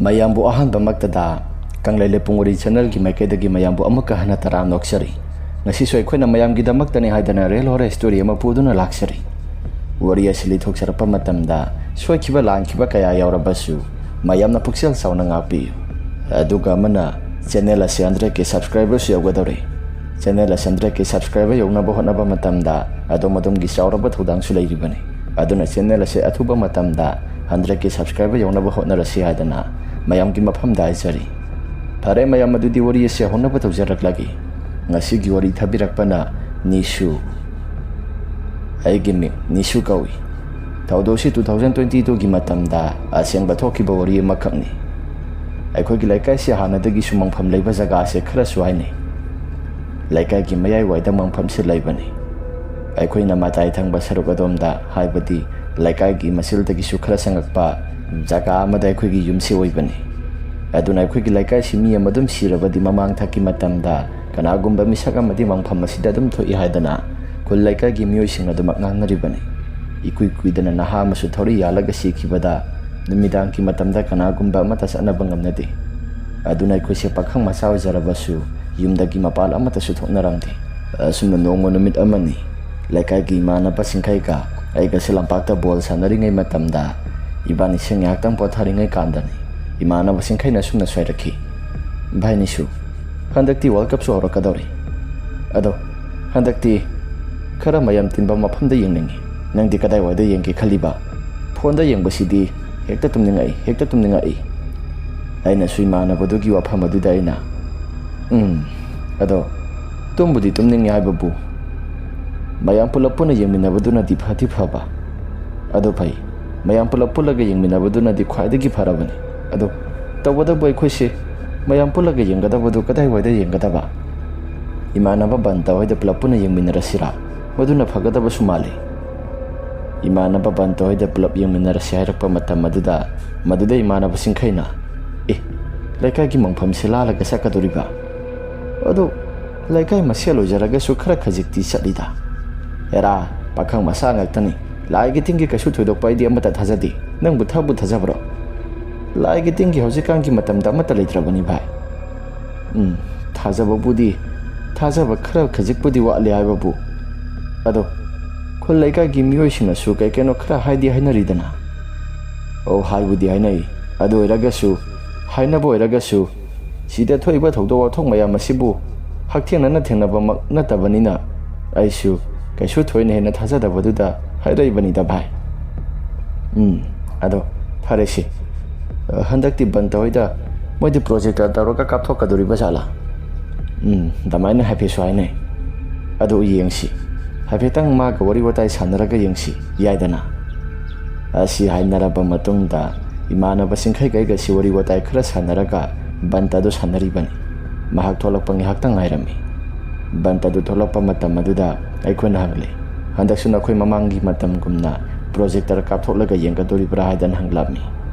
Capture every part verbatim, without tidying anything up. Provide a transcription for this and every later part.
ꯃꯌꯥꯝꯕꯨ ꯑꯍꯥꯟꯕꯃꯛꯇꯗ ꯀꯪꯂꯩ ꯂꯩꯄꯨꯡ ꯋꯥꯔꯤ ꯆꯦꯅꯦꯜꯒꯤ ꯃꯥꯏꯀꯩꯗꯒꯤ ꯃꯌꯥꯝꯕꯨ ꯑꯃꯨꯛꯀ ꯍꯟꯅ ꯇꯔꯥꯝꯅ ꯑꯣꯛꯆꯔꯤ꯫ ꯉꯁꯤꯁꯨ ꯑꯩꯈꯣꯏꯅ ꯃꯌꯥꯝꯒꯤꯗꯃꯛꯇꯅꯤ ꯍꯥꯏꯗꯅ ꯔꯤꯌꯦꯜ ꯍꯣꯔꯔ ꯁ꯭ꯇꯣꯔꯤ ꯑꯃ ꯄꯨꯗꯨꯅ ꯂꯥꯛꯆꯔꯤ꯫ ꯋꯥꯔꯤ ꯑꯁꯤ ꯂꯤꯊꯣꯛꯆꯔꯛꯄ ꯃꯇꯝꯗ ꯁꯣꯏꯈꯤꯕ ꯂꯥꯟꯈꯤꯕ ꯀꯌꯥ ꯌꯥꯎꯔꯕꯁꯨ ꯃꯌꯥꯝꯅ ꯄꯨꯛꯆꯦꯜ ꯆꯥꯎꯅ ꯉꯥꯛꯄꯤꯌꯨ꯫ ꯑꯗꯨꯒ ꯑꯃꯅ, ꯆꯦꯅꯦꯜ ꯑꯁꯤ ꯍꯟꯗ꯭ꯔꯦꯠ ꯀꯦ ꯁꯕꯁꯀ꯭ꯔꯥꯏꯕꯔꯁꯨ ꯌꯧꯒꯗꯧꯔꯦ꯫ ꯆꯦꯅꯦꯜ ꯑꯁꯤ ꯍꯟꯗ꯭ꯔꯦꯠ ꯀꯦ ꯁꯕꯁꯀ꯭ꯔꯥꯏꯕꯔ ꯌꯧꯅꯕ ꯍꯣꯠꯅꯕ ꯃꯇꯝꯗ ꯑꯗꯣꯝ ꯑꯗꯣꯝꯒꯤ ꯆꯥꯎꯔꯕ ꯊꯧꯗꯥꯡꯁꯨ ꯂꯩꯔꯤꯕꯅꯤ꯫ ꯑꯗꯨꯅ ꯆꯦꯅꯦꯜ ꯑꯁꯤ ꯑꯊꯨꯕ ꯃꯇꯝꯗ ꯍꯟꯗ꯭ꯔꯦꯠ ꯀꯦ ꯁꯕꯁꯀ꯭ꯔꯥꯏꯕꯔ ꯌꯧꯅꯕ ꯍꯣꯠꯅꯔꯁꯤ ꯍꯥꯏꯗꯅ ꯃꯌꯥꯝꯒꯤ ꯃꯐꯝꯗ ꯍꯥꯏꯖꯔꯤ꯫ ꯐꯔꯦ ꯃꯌꯥꯝ, ꯑꯗꯨꯗꯤ ꯋꯥꯔꯤ ꯑꯁꯤ ꯍꯧꯅꯕ ꯇꯧꯖꯔꯛꯂꯒꯦ꯫ ꯉꯁꯤꯒꯤ ꯋꯥꯔꯤ ꯊꯥꯕꯤꯔꯛꯄꯅ ꯅꯤꯁꯨ꯫ ꯑꯩꯒꯤ ꯃꯤꯡ ꯅꯤꯁꯨ ꯀꯧꯏ꯫ ꯊꯧꯗꯣꯛꯁꯤ ꯇꯨ ꯊꯥꯎꯖꯟ ꯇ꯭ꯋꯦꯟꯇꯤ ꯇꯨꯒꯤ ꯃꯇꯝꯗ ꯑꯁꯦꯡꯕ ꯊꯣꯛꯈꯤꯕ ꯋꯥꯔꯤ ꯑꯃꯈꯛꯅꯤ꯫ ꯑꯩꯈꯣꯏꯒꯤ ꯂꯩꯀꯥꯏꯁꯤ ꯍꯥꯟꯅꯗꯒꯤꯁꯨ ꯃꯪꯐꯝ ꯂꯩꯕ ꯖꯒꯥꯁꯦ ꯈꯔꯁꯨ ꯍꯥꯏꯅꯩ꯫ ꯂꯩꯀꯥꯏꯒꯤ ꯃꯌꯥꯏꯋꯥꯏꯗ ꯃꯪꯐꯝꯁꯤ ꯂꯩꯕꯅꯤ꯫ ꯑꯩꯈꯣꯏꯅ ꯃꯇꯥꯏ ꯊꯪꯕ ꯁꯔꯨꯛ ꯑꯗꯣꯝꯗ, ꯍꯥꯏꯕꯗꯤ ꯂꯩꯀꯥꯏꯒꯤ ꯃꯆꯤꯜꯗꯒꯤꯁꯨ ꯈꯔ ꯆꯪꯉꯛꯄ ꯖꯒꯥ ꯑꯃꯗ ꯑꯩꯈꯣꯏꯒꯤ ꯌꯨꯝꯁꯤ ꯑꯣꯏꯕꯅꯤ꯫ ꯑꯗꯨꯅ ꯑꯩꯈꯣꯏꯒꯤ ꯂꯩꯀꯥꯏꯁꯤ ꯃꯤ ꯑꯃ ꯑꯗꯨꯝ ꯁꯤꯔꯕꯗꯤ ꯃꯃꯥꯡ ꯊꯛꯀꯤ ꯃꯇꯝꯗ ꯀꯅꯥꯒꯨꯝꯕ ꯃꯤꯁꯛ ꯑꯃꯗꯤ ꯃꯪꯐꯝ ꯑꯁꯤꯗ ꯑꯗꯨꯝ ꯊꯣꯛꯏ ꯍꯥꯏꯗꯅ ꯈꯨꯜ ꯂꯩꯀꯥꯏꯒꯤ ꯃꯤꯑꯣꯏꯁꯤꯡꯅ ꯑꯗꯨꯃꯛ ꯉꯥꯡꯅꯔꯤꯕꯅꯤ꯫ ꯏꯀꯨꯏ ꯀꯨꯏꯗꯅ ꯅꯍꯥ ꯑꯃꯁꯨ ꯊꯧꯔꯤ ꯌꯥꯜꯂꯒ ꯁꯤꯈꯤꯕꯗ ꯅꯨꯃꯤꯗꯥꯡꯒꯤ ꯃꯇꯝꯗ ꯀꯅꯥꯒꯨꯝꯕ ꯑꯃꯠꯇ ꯆꯠꯅꯕ ꯉꯝꯅꯗꯦ꯫ ꯑꯗꯨꯅ ꯑꯩꯈꯣꯏꯁꯦ ꯄꯥꯈꯪ ꯃꯆꯥ ꯑꯣꯏꯖꯔꯕꯁꯨ ꯌꯨꯝꯗꯒꯤ ꯃꯄꯥꯟ ꯑꯃꯠꯇꯁꯨ ꯊꯣꯛꯅꯔꯝꯗꯦ꯫ ꯑꯁꯨꯝꯅ ꯅꯣꯡꯃ ꯅꯨꯃꯤꯠ ꯑꯃꯅꯤ ꯂꯩꯀꯥꯏꯒꯤ ꯏꯃꯥꯟꯅꯕꯁꯤꯡꯈꯩꯒ ꯑꯩꯒꯁꯦ ꯂꯝꯄꯥꯛꯇ ꯕꯣꯜ ꯁꯥꯟꯅꯔꯤꯉꯩ ꯃꯇꯝꯗ ꯏꯕꯥꯅꯤꯁꯦ ꯉꯥꯏꯍꯥꯛꯇꯪ ꯄꯣꯊꯥꯔꯤꯉꯩ ꯀꯥꯟꯗꯅꯤ ꯏꯃꯥꯟꯅꯕꯁꯤꯡꯈꯩꯅ ꯑꯁꯨꯝꯅ ꯁꯣꯏꯔꯛꯈꯤ, "ꯚꯥꯏ ꯅꯤꯁꯨ, ꯍꯟꯗꯛꯇꯤ ꯋꯥꯔꯜ ꯀꯞꯁꯨ ꯍꯧꯔꯛꯀꯗꯧꯔꯦ꯫ ꯑꯗꯣ ꯍꯟꯗꯛꯇꯤ ꯈꯔ ꯃꯌꯥꯝ ꯇꯤꯟꯕ ꯃꯐꯝꯗ ꯌꯦꯡꯅꯤꯡꯉꯤ꯫ ꯅꯪꯗꯤ ꯀꯗꯥꯏꯋꯥꯏꯗ ꯌꯦꯡꯒꯦ ꯈꯜꯂꯤꯕ? ꯐꯣꯟꯗ ꯌꯦꯡꯕꯁꯤꯗꯤ ꯍꯦꯛꯇ ꯇꯨꯝꯅꯤꯡꯉꯛꯏ, ꯍꯦꯛꯇ ꯇꯨꯝꯅꯤꯡꯉꯛꯏ"꯫ ꯑꯩꯅꯁꯨ ꯏꯃꯥꯟꯅꯕꯗꯨꯒꯤ ꯋꯥꯐꯝ ꯑꯗꯨꯗ ꯑꯩꯅ, "ꯎꯝ, ꯑꯗꯣ ꯇꯨꯝꯕꯨꯗꯤ ꯇꯨꯝꯅꯤꯡꯉꯤ ꯍꯥꯏꯕꯕꯨ ꯃꯌꯥꯝ ꯄꯨꯂꯞ ꯄꯨꯟꯅ ꯌꯦꯡꯃꯤꯟꯅꯕꯗꯨꯅꯗꯤ ꯐꯗꯤ ꯐꯕ꯫ ꯑꯗꯨ ꯐꯩ, ꯃꯌꯥꯝ ꯄꯨꯂꯞ ꯄꯨꯜꯂꯒ ꯌꯦꯡꯃꯤꯟꯅꯕꯗꯨꯅꯗꯤ ꯈ꯭ꯋꯥꯏꯗꯒꯤ ꯐꯔꯕꯅꯤ꯫ ꯑꯗꯣ ꯇꯧꯕꯇꯕꯨ ꯑꯩꯈꯣꯏꯁꯦ ꯃꯌꯥꯝ ꯄꯨꯜꯂꯒ ꯌꯦꯡꯒꯗꯕꯗꯨ ꯀꯗꯥꯏꯋꯥꯏꯗ ꯌꯦꯡꯒꯗꯕ? ꯏꯃꯥꯟꯅꯕ ꯕꯟꯇ ꯍꯣꯏꯗ ꯄꯨꯂꯞ ꯄꯨꯟꯅ ꯌꯦꯡꯃꯤꯟꯅꯔꯁꯤꯔꯥ? ꯃꯗꯨꯅ ꯐꯒꯗꯕꯁꯨ ꯃꯥꯜꯂꯤ"꯫ ꯏꯃꯥꯟꯅꯕ ꯕꯟꯇ ꯍꯣꯏꯗ ꯄꯨꯂꯞ ꯌꯦꯡꯃꯤꯟꯅꯔꯁꯤ ꯍꯥꯏꯔꯛꯄ ꯃꯇꯝ ꯑꯗꯨꯗ ꯃꯗꯨꯗ ꯏꯃꯥꯟꯅꯕꯁꯤꯡꯈꯩꯅ, "ꯑꯦ, ꯂꯩꯀꯥꯏꯒꯤ ꯃꯪꯐꯝꯁꯤ ꯂꯥꯜꯂꯒ ꯆꯠꯀꯗꯣꯔꯤꯕ? ꯑꯗꯨ ꯂꯩꯀꯥꯏ ꯃꯁꯦꯜ ꯑꯣꯏꯖꯔꯒꯁꯨ ꯈꯔ ꯈꯖꯤꯛꯇꯤ ꯆꯠꯂꯤꯗ"꯫ "ꯑꯦꯔꯥ, ꯄꯥꯈꯪ ꯃꯆꯥ ꯉꯥꯛꯇꯅꯤ, ꯂꯥꯏꯒꯤ ꯇꯤꯟꯒꯤ ꯀꯩꯁꯨ ꯊꯣꯏꯗꯣꯛꯄ ꯑꯩꯗꯤ ꯑꯃꯠꯇ ꯊꯥꯖꯗꯦ꯫ ꯅꯪꯕꯨ ꯊꯥꯕꯨ ꯊꯥꯖꯕ꯭ꯔꯣ?" ꯂꯥꯏꯒꯤ ꯇꯤꯟꯒꯤ ꯍꯧꯖꯤꯛꯀꯥꯟꯒꯤ ꯃꯇꯝꯗ ꯑꯃꯠꯇ ꯂꯩꯇ꯭ꯔꯕꯅꯤ ꯚꯥꯏ꯫ ꯎꯝ, ꯊꯥꯖꯕꯕꯨꯗꯤ, ꯊꯥꯖꯕ ꯈꯔ ꯈꯖꯤꯛꯄꯨꯗꯤ ꯋꯥꯠꯂꯤ ꯍꯥꯏꯕꯕꯨ꯫ ꯑꯗꯣ ꯈꯨꯜ ꯂꯩꯀꯥꯏꯒꯤ ꯃꯤꯑꯣꯏꯁꯤꯡꯅꯁꯨ ꯀꯩ ꯀꯩꯅꯣ ꯈꯔ ꯍꯥꯏꯗꯤ ꯍꯥꯏꯅꯔꯤꯗꯅ꯫ ꯑꯣ, ꯍꯥꯏꯕꯨꯗꯤ ꯍꯥꯏꯅꯩ꯫ ꯑꯗꯨ ꯑꯣꯏꯔꯒꯁꯨ, ꯍꯥꯏꯅꯕ ꯑꯣꯏꯔꯒꯁꯨ, ꯁꯤꯗ ꯊꯣꯛꯏꯕ ꯊꯧꯗꯣꯛ ꯋꯥꯊꯣꯛ ꯃꯌꯥꯝ ꯑꯁꯤꯕꯨ ꯍꯛꯊꯦꯡꯅꯅ ꯊꯦꯡꯅꯕꯃꯛ ꯅꯠꯇꯕꯅꯤꯅ ꯑꯩꯁꯨ ꯀꯩꯁꯨ ꯊꯣꯏꯅ ꯍꯦꯟꯅ ꯊꯥꯖꯗꯕꯗꯨꯗ ꯍꯥꯏꯔꯛꯏꯕꯅꯤꯗ ꯚꯥꯏ꯫ ꯎꯝ, ꯑꯗꯣ ꯐꯔꯦꯁꯦ꯫ ꯑ, ꯍꯟꯗꯛꯇꯤ ꯕꯟꯇ ꯍꯣꯏꯗ ꯃꯣꯏꯗꯤ ꯄ꯭ꯔꯣꯖꯦꯛꯇꯔ ꯇꯧꯔꯒ ꯀꯥꯞꯊꯣꯛꯀꯗꯣꯔꯤꯕ ꯖꯥꯠꯂꯥ? ꯎꯝ, ꯑꯗꯨꯃꯥꯏꯅ ꯍꯥꯏꯐꯦꯠꯁꯨ ꯍꯥꯏꯅꯩ꯫ ꯑꯗꯨ ꯌꯦꯡꯁꯤ꯫ ꯍꯥꯏꯐꯦꯠꯇꯪ ꯃꯥꯒ ꯋꯥꯔꯤ ꯋꯥꯇꯥꯏ ꯁꯥꯟꯅꯔꯒ ꯌꯦꯡꯁꯤ, ꯌꯥꯏꯗꯅ? ꯑꯁꯤ ꯍꯥꯏꯅꯔꯕ ꯃꯇꯨꯡꯗ ꯏꯃꯥꯟꯅꯕꯁꯤꯡꯈꯩ ꯀꯩꯒꯁꯤ ꯋꯥꯔꯤ ꯋꯥꯇꯥꯏ ꯈꯔ ꯁꯥꯟꯅꯔꯒ ꯕꯟꯇ ꯑꯗꯨ ꯁꯥꯟꯅꯔꯤꯕꯅꯤ꯫ ꯃꯍꯥꯛ ꯊꯣꯛꯂꯛꯄ ꯉꯥꯏꯍꯥꯛꯇꯪ ꯉꯥꯏꯔꯝꯃꯤ꯫ ꯕꯟꯇ ꯑꯗꯨ ꯊꯣꯛꯂꯛꯄ ꯃꯇꯝ ꯑꯗꯨꯗ ꯑꯩꯈꯣꯏꯅ ꯍꯪꯂꯦ, "ꯍꯟꯗꯛꯁꯨ ꯅꯈꯣꯏ ꯃꯃꯥꯡꯒꯤ ꯃꯇꯝꯒꯨꯝꯅ ꯄ꯭ꯔꯣꯖꯦꯛꯇꯔ ꯀꯥꯞꯊꯣꯛꯂꯒ ꯌꯦꯡꯒꯗꯣꯔꯤꯕ꯭ꯔꯥ?" ꯍꯥꯏꯗꯅ ꯍꯪꯂꯛꯂꯝꯃꯤ꯫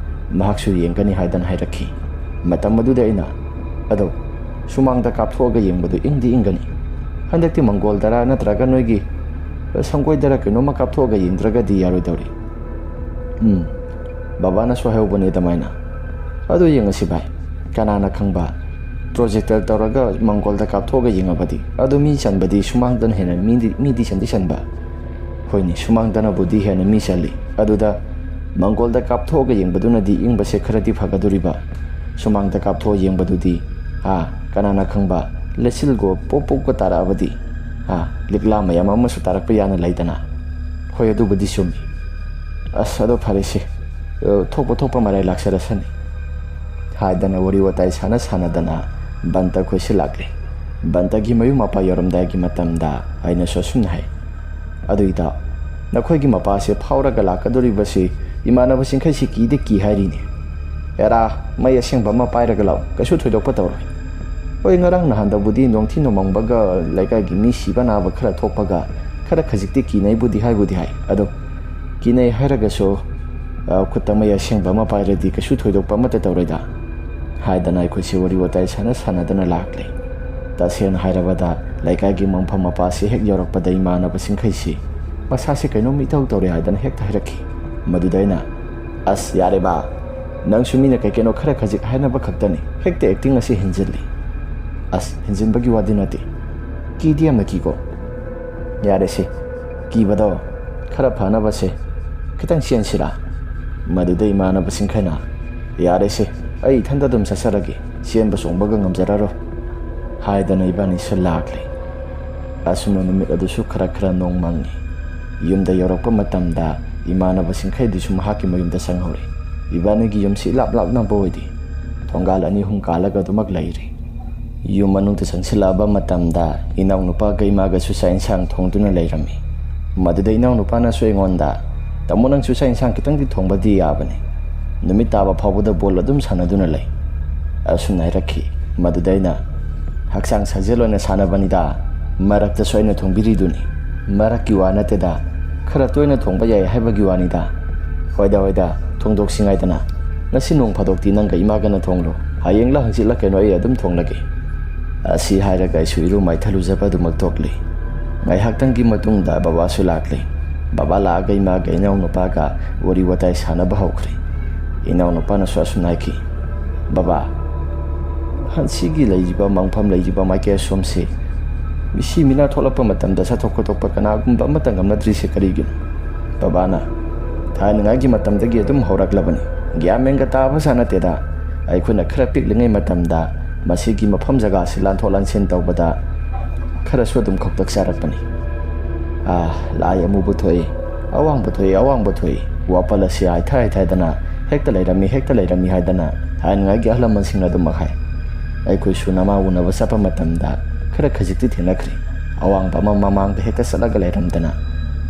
ꯃꯍꯥꯛꯁꯨ ꯌꯦꯡꯒꯅꯤ ꯍꯥꯏꯗꯅ ꯍꯥꯏꯔꯛꯈꯤ꯫ ꯃꯇꯝ ꯑꯗꯨꯗ ꯑꯩꯅ, "ꯑꯗꯣ ꯁꯨꯃꯥꯡꯗ ꯀꯥꯞꯊꯣꯛꯑꯒ ꯌꯦꯡꯕꯗꯨ ꯏꯪꯗꯤ ꯏꯪꯒꯅꯤ꯫ ꯍꯟꯗꯛꯇꯤ ꯃꯪꯒꯣꯜꯗꯔ ꯅꯠꯇ꯭ꯔꯒ ꯅꯣꯏꯒꯤ ꯁꯪꯒꯣꯏꯗꯔ ꯀꯩꯅꯣꯝꯃ ꯀꯥꯞꯊꯣꯛꯑꯒ ꯌꯦꯡꯗ꯭ꯔꯒꯗꯤ ꯌꯥꯔꯣꯏꯗꯧꯔꯤ꯫" ꯎꯝ, ꯕꯕꯥꯅꯁꯨ ꯍꯥꯏꯍꯧꯕꯅꯦ ꯑꯗꯨꯃꯥꯏꯅ꯫ ꯑꯗꯨ ꯌꯦꯡꯉꯁꯤ ꯚꯥꯏ, ꯀꯅꯥꯅ ꯈꯪꯕ, ꯄ꯭ꯔꯣꯖꯦꯛꯇꯔ ꯇꯧꯔꯒ ꯃꯪꯒꯣꯜꯗ ꯀꯥꯞꯊꯣꯛꯑꯒ ꯌꯦꯡꯉꯕꯗꯤ꯫ ꯑꯗꯨ ꯃꯤ ꯆꯟꯕꯗꯤ ꯁꯨꯃꯥꯡꯗꯅ ꯍꯦꯟꯅ ꯃꯤꯗꯤ, ꯃꯤꯗꯤ ꯆꯟꯗꯤ ꯆꯟꯕ꯫ ꯍꯣꯏꯅꯦ, ꯁꯨꯃꯥꯡꯗꯅꯕꯨꯗꯤ ꯍꯦꯟꯅ ꯃꯤ ꯆꯜꯂꯤ꯫ ꯑꯗꯨꯗ ꯃꯪꯒꯣꯜꯗ ꯀꯥꯞꯊꯣꯛꯑꯒ ꯌꯦꯡꯕꯗꯨꯅꯗꯤ ꯏꯪꯕꯁꯦ ꯈꯔꯗꯤ ꯐꯒꯗꯣꯔꯤꯕ꯫ ꯁꯨꯃꯥꯡꯗ ꯀꯥꯞꯊꯣꯛꯑ ꯌꯦꯡꯕꯗꯨꯗꯤ, ꯑꯥ, ꯀꯅꯥꯅ ꯈꯪꯕ, ꯂꯩꯆꯤꯜꯒꯣ ꯄꯣꯞ ꯄꯣꯞꯀ ꯇꯥꯔꯛꯑꯕꯗꯤ, ꯑꯥ, ꯂꯤꯛꯂꯥ ꯃꯌꯥꯝ ꯑꯃꯁꯨ ꯇꯥꯔꯛꯄ ꯌꯥꯅ ꯂꯩꯗꯅ꯫ ꯍꯣꯏ, ꯑꯗꯨꯕꯨꯗꯤ ꯆꯨꯝꯃꯤ꯫ ꯑꯁ, ꯑꯗꯣ ꯐꯔꯦꯁꯦ, ꯑ, ꯊꯣꯛꯄ ꯊꯣꯛꯄ ꯃꯔꯥꯏ ꯂꯥꯛꯆꯔꯁꯅꯤ꯫ ꯍꯥꯏꯗꯅ ꯋꯥꯔꯤ ꯋꯥꯇꯥꯏ ꯁꯥꯟꯅ ꯁꯥꯟꯅꯗꯅ ꯕꯟꯇ ꯑꯩꯈꯣꯏꯁꯤ ꯂꯥꯛꯂꯦ꯫ ꯕꯟꯇꯒꯤ ꯃꯌꯨꯝ ꯃꯄꯥ ꯌꯧꯔꯝꯗꯥꯏꯒꯤ ꯃꯇꯝꯗ ꯑꯩꯅꯁꯨ ꯑꯁꯨꯝꯅ ꯍꯥꯏ, "ꯑꯗꯨ ꯏꯇꯥꯎ, ꯅꯈꯣꯏꯒꯤ ꯃꯄꯥꯁꯦ ꯐꯥꯎꯔꯒ ꯂꯥꯛꯀꯗꯣꯔꯤꯕꯁꯤ ꯏꯃꯥꯟꯅꯕꯁꯤꯡꯈꯩꯁꯤ ꯀꯤꯗꯤ ꯀꯤ ꯍꯥꯏꯔꯤꯅꯦ꯫ ꯑꯦꯔꯥ, ꯃꯩ ꯑꯁꯦꯡꯕ ꯑꯃ ꯄꯥꯏꯔꯒ ꯂꯥꯛꯎ, ꯀꯩꯁꯨ ꯊꯣꯏꯗꯣꯛꯄ ꯇꯧꯔꯣꯏ꯫" ꯍꯣꯏ, ꯉꯔꯥꯡ ꯅꯍꯥꯟꯗꯕꯨꯗꯤ ꯅꯣꯡꯊꯤ ꯅꯣꯡꯃꯪꯕꯒ ꯂꯩꯀꯥꯏꯒꯤ ꯃꯤ ꯁꯤꯕ ꯅꯥꯕ ꯈꯔ ꯊꯣꯛꯄꯒ ꯈꯔ ꯈꯖꯤꯛꯇꯤ ꯀꯤꯅꯩꯕꯨꯗꯤ ꯍꯥꯏꯕꯨꯗꯤ ꯍꯥꯏ, ꯑꯗꯣ ꯀꯤꯅꯩ ꯍꯥꯏꯔꯒꯁꯨ, ꯑ, ꯈꯨꯠꯇ ꯃꯩ ꯑꯁꯦꯡꯕ ꯑꯃ ꯄꯥꯏꯔꯗꯤ ꯀꯩꯁꯨ ꯊꯣꯏꯗꯣꯛꯄ ꯑꯃꯠꯇ ꯇꯧꯔꯣꯏꯗ꯫ ꯍꯥꯏꯗꯅ ꯑꯩꯈꯣꯏꯁꯦ ꯋꯥꯔꯤ ꯋꯥꯇꯥꯏ ꯁꯥꯟꯅ ꯁꯥꯟꯅꯗꯅ ꯂꯥꯛꯂꯦ꯫ ꯇꯁꯦꯡꯅ ꯍꯥꯏꯔꯕꯗ, ꯂꯩꯀꯥꯏꯒꯤ ꯃꯪꯐꯝ ꯃꯄꯥꯁꯤ ꯍꯦꯛ ꯌꯧꯔꯛꯄꯗ ꯏꯃꯥꯟꯅꯕꯁꯤꯡꯈꯩꯁꯤ ꯃꯁꯥꯁꯦ ꯀꯩꯅꯣꯝ ꯏꯇꯧ ꯇꯧꯔꯦ ꯍꯥꯏꯗꯅ ꯍꯦꯛꯇ ꯍꯥꯏꯔꯛꯈꯤ꯫ ꯃꯗꯨꯗ ꯑꯩꯅ, "ꯑꯁ, ꯌꯥꯔꯦ ꯕꯥ, ꯅꯪꯁꯨ ꯃꯤꯅ ꯀꯩ ꯀꯩꯅꯣ ꯈꯔ ꯈꯖꯤꯛ ꯍꯥꯏꯅꯕ ꯈꯛꯇꯅꯤ ꯍꯦꯛꯇ ꯑꯦꯛꯇꯤꯡ ꯑꯁꯤ ꯍꯦꯟꯖꯤꯜꯂꯤ꯫ ꯑꯁ, ꯍꯦꯟꯖꯤꯟꯕꯒꯤ ꯋꯥꯗꯤ ꯅꯠꯇꯦ, ꯀꯤꯗꯤ ꯌꯥꯝꯅ ꯀꯤꯀꯣ꯫ ꯌꯥꯔꯦꯁꯦ, ꯀꯤꯕꯗꯣ ꯈꯔ ꯐꯅꯕꯁꯦ ꯈꯤꯇꯪ ꯆꯦꯟꯁꯤꯔꯥ? ꯃꯗꯨꯗ ꯏꯃꯥꯟꯅꯕꯁꯤꯡ ꯈꯩꯅ, "ꯌꯥꯔꯦꯁꯦ, ꯑꯩ ꯏꯊꯟꯇ ꯑꯗꯨꯝ ꯆꯠꯆꯔꯒꯦ, ꯆꯦꯟꯕ ꯆꯣꯡꯕꯒ ꯉꯝꯖꯔꯔꯣꯏ" ꯍꯥꯏꯗꯅ ꯏꯕꯥꯅꯤꯁꯨ ꯂꯥꯛꯂꯦ꯫ ꯑꯁꯨꯝꯅ ꯅꯨꯃꯤꯠ ꯑꯗꯨꯁꯨ ꯈꯔ ꯈꯔ ꯅꯣꯡ ꯃꯪꯉꯤ꯫ ꯌꯨꯝꯗ ꯌꯧꯔꯛꯄ ꯃꯇꯝꯗ ꯏꯃꯥꯟꯅꯕꯁꯤꯡꯈꯩꯗꯨꯁꯨ ꯃꯍꯥꯛꯀꯤ ꯃꯌꯨꯝꯗ ꯆꯪꯍꯧꯔꯦ꯫ ꯏꯕꯥꯅꯤꯒꯤ ꯌꯨꯝꯁꯤ ꯏꯂꯥꯞ ꯂꯥꯞꯅꯕ ꯑꯣꯏꯗꯦ꯫ ꯊꯣꯡꯒꯥꯜ ꯑꯅꯤ ꯑꯍꯨꯝ ꯀꯥꯜꯂꯒ ꯑꯗꯨꯃꯛ ꯂꯩꯔꯦ꯫ ꯌꯨꯝ ꯃꯅꯨꯡꯗ ꯆꯪꯁꯤꯜꯂꯛꯑꯕ ꯃꯇꯝꯗ ꯏꯅꯥꯎꯅꯨꯄꯥꯒ ꯏꯃꯥꯒꯁꯨ ꯆꯥꯛ ꯏꯟꯁꯥꯡ ꯊꯣꯡꯗꯨꯅ ꯂꯩꯔꯝꯃꯤ꯫ ꯃꯗꯨꯗ ꯏꯅꯥꯎꯅꯨꯄꯥꯅꯁꯨ ꯑꯩꯉꯣꯟꯗ, "ꯇꯥꯃꯣ, ꯅꯪꯁꯨ ꯆꯥꯛ ꯏꯟꯁꯥꯡ ꯈꯤꯇꯪꯗꯤ ꯊꯣꯡꯕꯗꯤ ꯌꯥꯕꯅꯤ꯫ ꯅꯨꯃꯤꯠ ꯇꯥꯕ ꯐꯥꯎꯕꯗ ꯕꯣꯜ ꯑꯗꯨꯝ ꯁꯥꯟꯅꯗꯨꯅ ꯂꯩ"꯫ ꯑꯁꯨꯝꯅ ꯍꯥꯏꯔꯛꯈꯤ꯫ ꯃꯗꯨꯗ ꯑꯩꯅ, "ꯍꯛꯆꯥꯡ ꯁꯥꯖꯦꯜ ꯑꯣꯏꯅ ꯁꯥꯟꯅꯕꯅꯤꯗ, ꯃꯔꯛꯇꯁꯨ ꯑꯩꯅ ꯊꯣꯡꯕꯤꯔꯤꯗꯨꯅꯤ꯫ ꯃꯔꯛꯀꯤ ꯋꯥ ꯅꯠꯇꯦꯗ, ꯈꯔ ꯇꯣꯏꯅ ꯊꯣꯡꯕ ꯌꯥꯏ ꯍꯥꯏꯕꯒꯤ ꯋꯥꯅꯤꯗ"꯫ "ꯍꯣꯏꯗ, ꯍꯣꯏꯗ, ꯊꯣꯡꯗꯣꯛꯁꯤ ꯉꯥꯏꯗꯅ꯫ ꯉꯁꯤ ꯅꯣꯡ ꯐꯥꯗꯣꯛꯇꯤ ꯅꯪꯒ ꯏꯃꯥꯒꯅ ꯊꯣꯡꯂꯣ꯫ ꯍꯌꯦꯡꯂ ꯍꯪꯆꯤꯠꯂ ꯀꯩꯅꯣ ꯑꯩ ꯑꯗꯨꯝ ꯊꯣꯡꯂꯒꯦ"꯫ ꯑꯁꯤ ꯍꯥꯏꯔꯒ ꯑꯩꯁꯨ ꯏꯔꯨ ꯃꯥꯏꯊꯜꯂꯨꯖꯕ ꯑꯗꯨꯃꯛ ꯊꯣꯛꯂꯤ꯫ ꯉꯥꯏꯍꯥꯛꯇꯪꯒꯤ ꯃꯇꯨꯡꯗ ꯕꯕꯥꯁꯨ ꯂꯥꯛꯂꯦ꯫ ꯕꯕꯥ ꯂꯥꯛꯑꯒ ꯏꯃꯥꯒ ꯏꯅꯥꯎꯅꯨꯄꯥꯒ ꯋꯥꯔꯤ ꯋꯥꯇꯥꯏ ꯁꯥꯟꯅꯕ ꯍꯧꯈ꯭ꯔꯦ꯫ ꯏꯅꯥꯎꯅꯨꯄꯥꯅꯁꯨ ꯑꯁꯨꯝꯅ ꯍꯥꯏꯈꯤ, "ꯕꯕꯥ, ꯍꯟꯁꯤꯒꯤ ꯂꯩꯔꯤꯕ ꯃꯪꯐꯝ ꯂꯩꯔꯤꯕ ꯃꯥꯏꯀꯩ ꯑꯁꯣꯝꯁꯤ ꯃꯤꯁꯤ ꯃꯤꯅꯥ ꯊꯣꯛꯂꯛꯄ ꯃꯇꯝꯗ ꯆꯠꯊꯣꯛ ꯈꯣꯠꯇꯣꯛꯄ ꯀꯅꯥꯒꯨꯝꯕ ꯑꯃꯠꯇ ꯉꯝꯅꯗ꯭ꯔꯤꯁꯦ ꯀꯔꯤꯒꯤꯅꯣ?" ꯕꯕꯥꯅ, "ꯊꯥꯏꯅꯉꯥꯏꯒꯤ ꯃꯇꯝꯗꯒꯤ ꯑꯗꯨꯝ ꯍꯧꯔꯛꯂꯕꯅꯤ꯫ ꯒ꯭ꯌꯥꯟ ꯃꯦꯟꯒ ꯇꯥꯕ ꯖꯥꯠ ꯅꯠꯇꯦꯗ꯫ ꯑꯩꯈꯣꯏꯅ ꯈꯔ ꯄꯤꯛꯂꯤꯉꯩ ꯃꯇꯝꯗ ꯃꯁꯤꯒꯤ ꯃꯐꯝ ꯖꯒꯥꯁꯤ ꯂꯥꯟꯊꯣꯛ ꯂꯥꯟꯁꯤꯟ ꯇꯧꯕꯗ ꯈꯔꯁꯨ ꯑꯗꯨꯝ ꯈꯧꯇꯛ ꯆꯥꯔꯛꯄꯅꯤ꯫ ꯑꯥ, ꯂꯥꯏ ꯑꯃꯨꯕ ꯊꯣꯛꯏ, ꯑꯋꯥꯡꯕ ꯊꯣꯛꯏ, ꯑꯋꯥꯡꯕ ꯊꯣꯛꯏ, ꯋꯥꯄꯜ ꯑꯁꯤ ꯍꯥꯏꯊ ꯍꯥꯏꯊꯗꯅ ꯍꯦꯛꯇ ꯂꯩꯔꯝꯃꯤ, ꯍꯦꯛꯇ ꯂꯩꯔꯝꯃꯤ" ꯍꯥꯏꯗꯅ ꯊꯥꯏꯅꯉꯥꯏꯒꯤ ꯑꯍꯜ ꯂꯃꯟꯁꯤꯡꯅ ꯑꯗꯨꯝ ꯍꯥꯏ꯫ ꯑꯩꯈꯣꯏꯁꯨ ꯅꯃꯥ ꯎꯅꯕ ꯆꯠꯄ ꯃꯇꯝꯗ ꯈꯔ ꯈꯖꯤꯛꯇꯤ ꯊꯦꯡꯅꯈ꯭ꯔꯦ꯫ ꯑꯋꯥꯡꯕ ꯑꯃ ꯃꯃꯥꯡꯗ ꯍꯦꯛꯇ ꯆꯠꯂꯒ ꯂꯩꯔꯝꯗꯅ,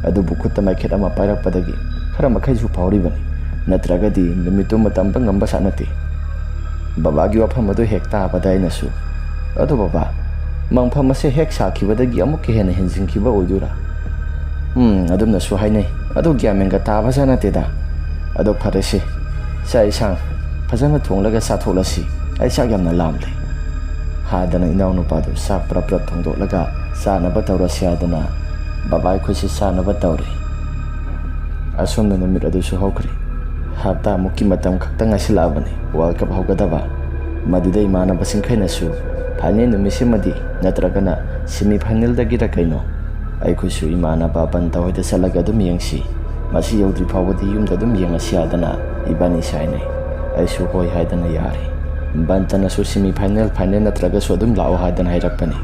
ꯑꯗꯨꯕꯨ ꯈꯨꯠꯇ ꯃꯩꯈꯦꯠ ꯑꯃ ꯄꯥꯏꯔꯛꯄꯗꯒꯤ ꯈꯔ ꯃꯈꯩꯁꯨ ꯐꯥꯎꯔꯤꯕꯅꯤ, ꯅꯠꯇ꯭ꯔꯒꯗꯤ ꯅꯨꯃꯤꯠꯇꯨꯃ ꯇꯝꯕ ꯉꯝꯕ ꯖꯥꯠ ꯅꯠꯇꯦ꯫ ꯕꯕꯥꯒꯤ ꯋꯥꯐꯝ ꯑꯗꯨ ꯍꯦꯛ ꯇꯥꯕꯗ ꯑꯩꯅꯁꯨ, "ꯑꯗꯣ ꯕꯕꯥ, ꯃꯪꯐꯝ ꯑꯁꯦ ꯍꯦꯛ ꯁꯥꯈꯤꯕꯗꯒꯤ ꯑꯃꯨꯛꯀ ꯍꯦꯟꯅ ꯍꯦꯟꯖꯤꯟꯈꯤꯕ ꯑꯣꯏꯗꯣꯏꯔꯥ?" "ꯎꯝ, ꯑꯗꯨꯝꯅꯁꯨ ꯍꯥꯏꯅꯩ꯫ ꯑꯗꯣ ꯒ꯭ꯌꯥꯟ ꯃꯦꯟꯒ ꯇꯥꯕ ꯖꯥꯠ ꯅꯠꯇꯦꯗ꯫ ꯑꯗꯣ ꯐꯔꯦꯁꯦ, ꯆꯥꯛ ꯏꯟꯁꯥꯡ ꯐꯖꯅ ꯊꯣꯡꯂꯒ ꯆꯥꯊꯣꯛꯂꯁꯤ꯫ ꯑꯩ ꯆꯥꯛ ꯌꯥꯝꯅ ꯂꯥꯝꯂꯦ" ꯍꯥꯏꯗꯅ ꯏꯅꯥꯎꯅꯨꯄꯥꯗꯨ ꯆꯥꯛ ꯄ꯭ꯔꯞ ꯄ꯭ꯔꯞ ꯊꯣꯡꯗꯣꯛꯂꯒ ꯆꯥꯅꯕ ꯇꯧꯔꯁꯤ ꯍꯥꯏꯗꯅ ꯕꯕꯥ ꯑꯩꯈꯣꯏꯁꯤ ꯆꯥꯅꯕ ꯇꯧꯔꯦ꯫ ꯑꯁꯨꯝꯅ ꯅꯨꯃꯤꯠ ꯑꯗꯨꯁꯨ ꯍꯧꯈ꯭ꯔꯦ꯫ ꯍꯞꯇꯥꯃꯨꯛꯀꯤ ꯃꯇꯝ ꯈꯛꯇ ꯉꯥꯏꯁꯤꯜꯂꯛꯑꯕꯅꯤ ꯋꯥꯔꯜ ꯀꯞ ꯍꯧꯒꯗꯕ꯫ ꯃꯗꯨꯗ ꯏꯃꯥꯟꯅꯕꯁꯤꯡꯈꯩꯅꯁꯨ ꯐꯥꯏꯅꯦꯜ ꯅꯨꯃꯤꯠꯁꯤꯃꯗꯤ ꯅꯠꯇ꯭ꯔꯒꯅ ꯁꯦꯃꯤ ꯐꯥꯏꯅꯦꯜꯗꯒꯤꯔ ꯀꯩꯅꯣ ꯑꯩꯈꯣꯏꯁꯨ ꯏꯃꯥꯟꯅꯕ ꯕꯟꯇ ꯍꯣꯏꯗ ꯆꯠꯂꯒ ꯑꯗꯨꯝ ꯌꯦꯡꯁꯤ, ꯃꯁꯤ ꯌꯧꯗ꯭ꯔꯤ ꯐꯥꯎꯕꯗꯤ ꯌꯨꯝꯗ ꯑꯗꯨꯝ ꯌꯦꯡꯉꯁꯤ ꯍꯥꯏꯗꯅ ꯏꯕꯥꯅꯤꯁꯦ ꯍꯥꯏꯅꯩ꯫ ꯑꯩꯁꯨ ꯍꯣꯏ ꯍꯥꯏꯗꯅ ꯌꯥꯔꯦ꯫ ꯕꯟꯇꯅꯁꯨ ꯁꯦꯃꯤ ꯐꯥꯏꯅꯦꯜ, ꯐꯥꯏꯅꯦꯜ ꯅꯠꯇ꯭ꯔꯒꯁꯨ ꯑꯗꯨꯝ ꯂꯥꯛꯑꯣ ꯍꯥꯏꯗꯅ ꯍꯥꯏꯔꯛꯄꯅꯤ꯫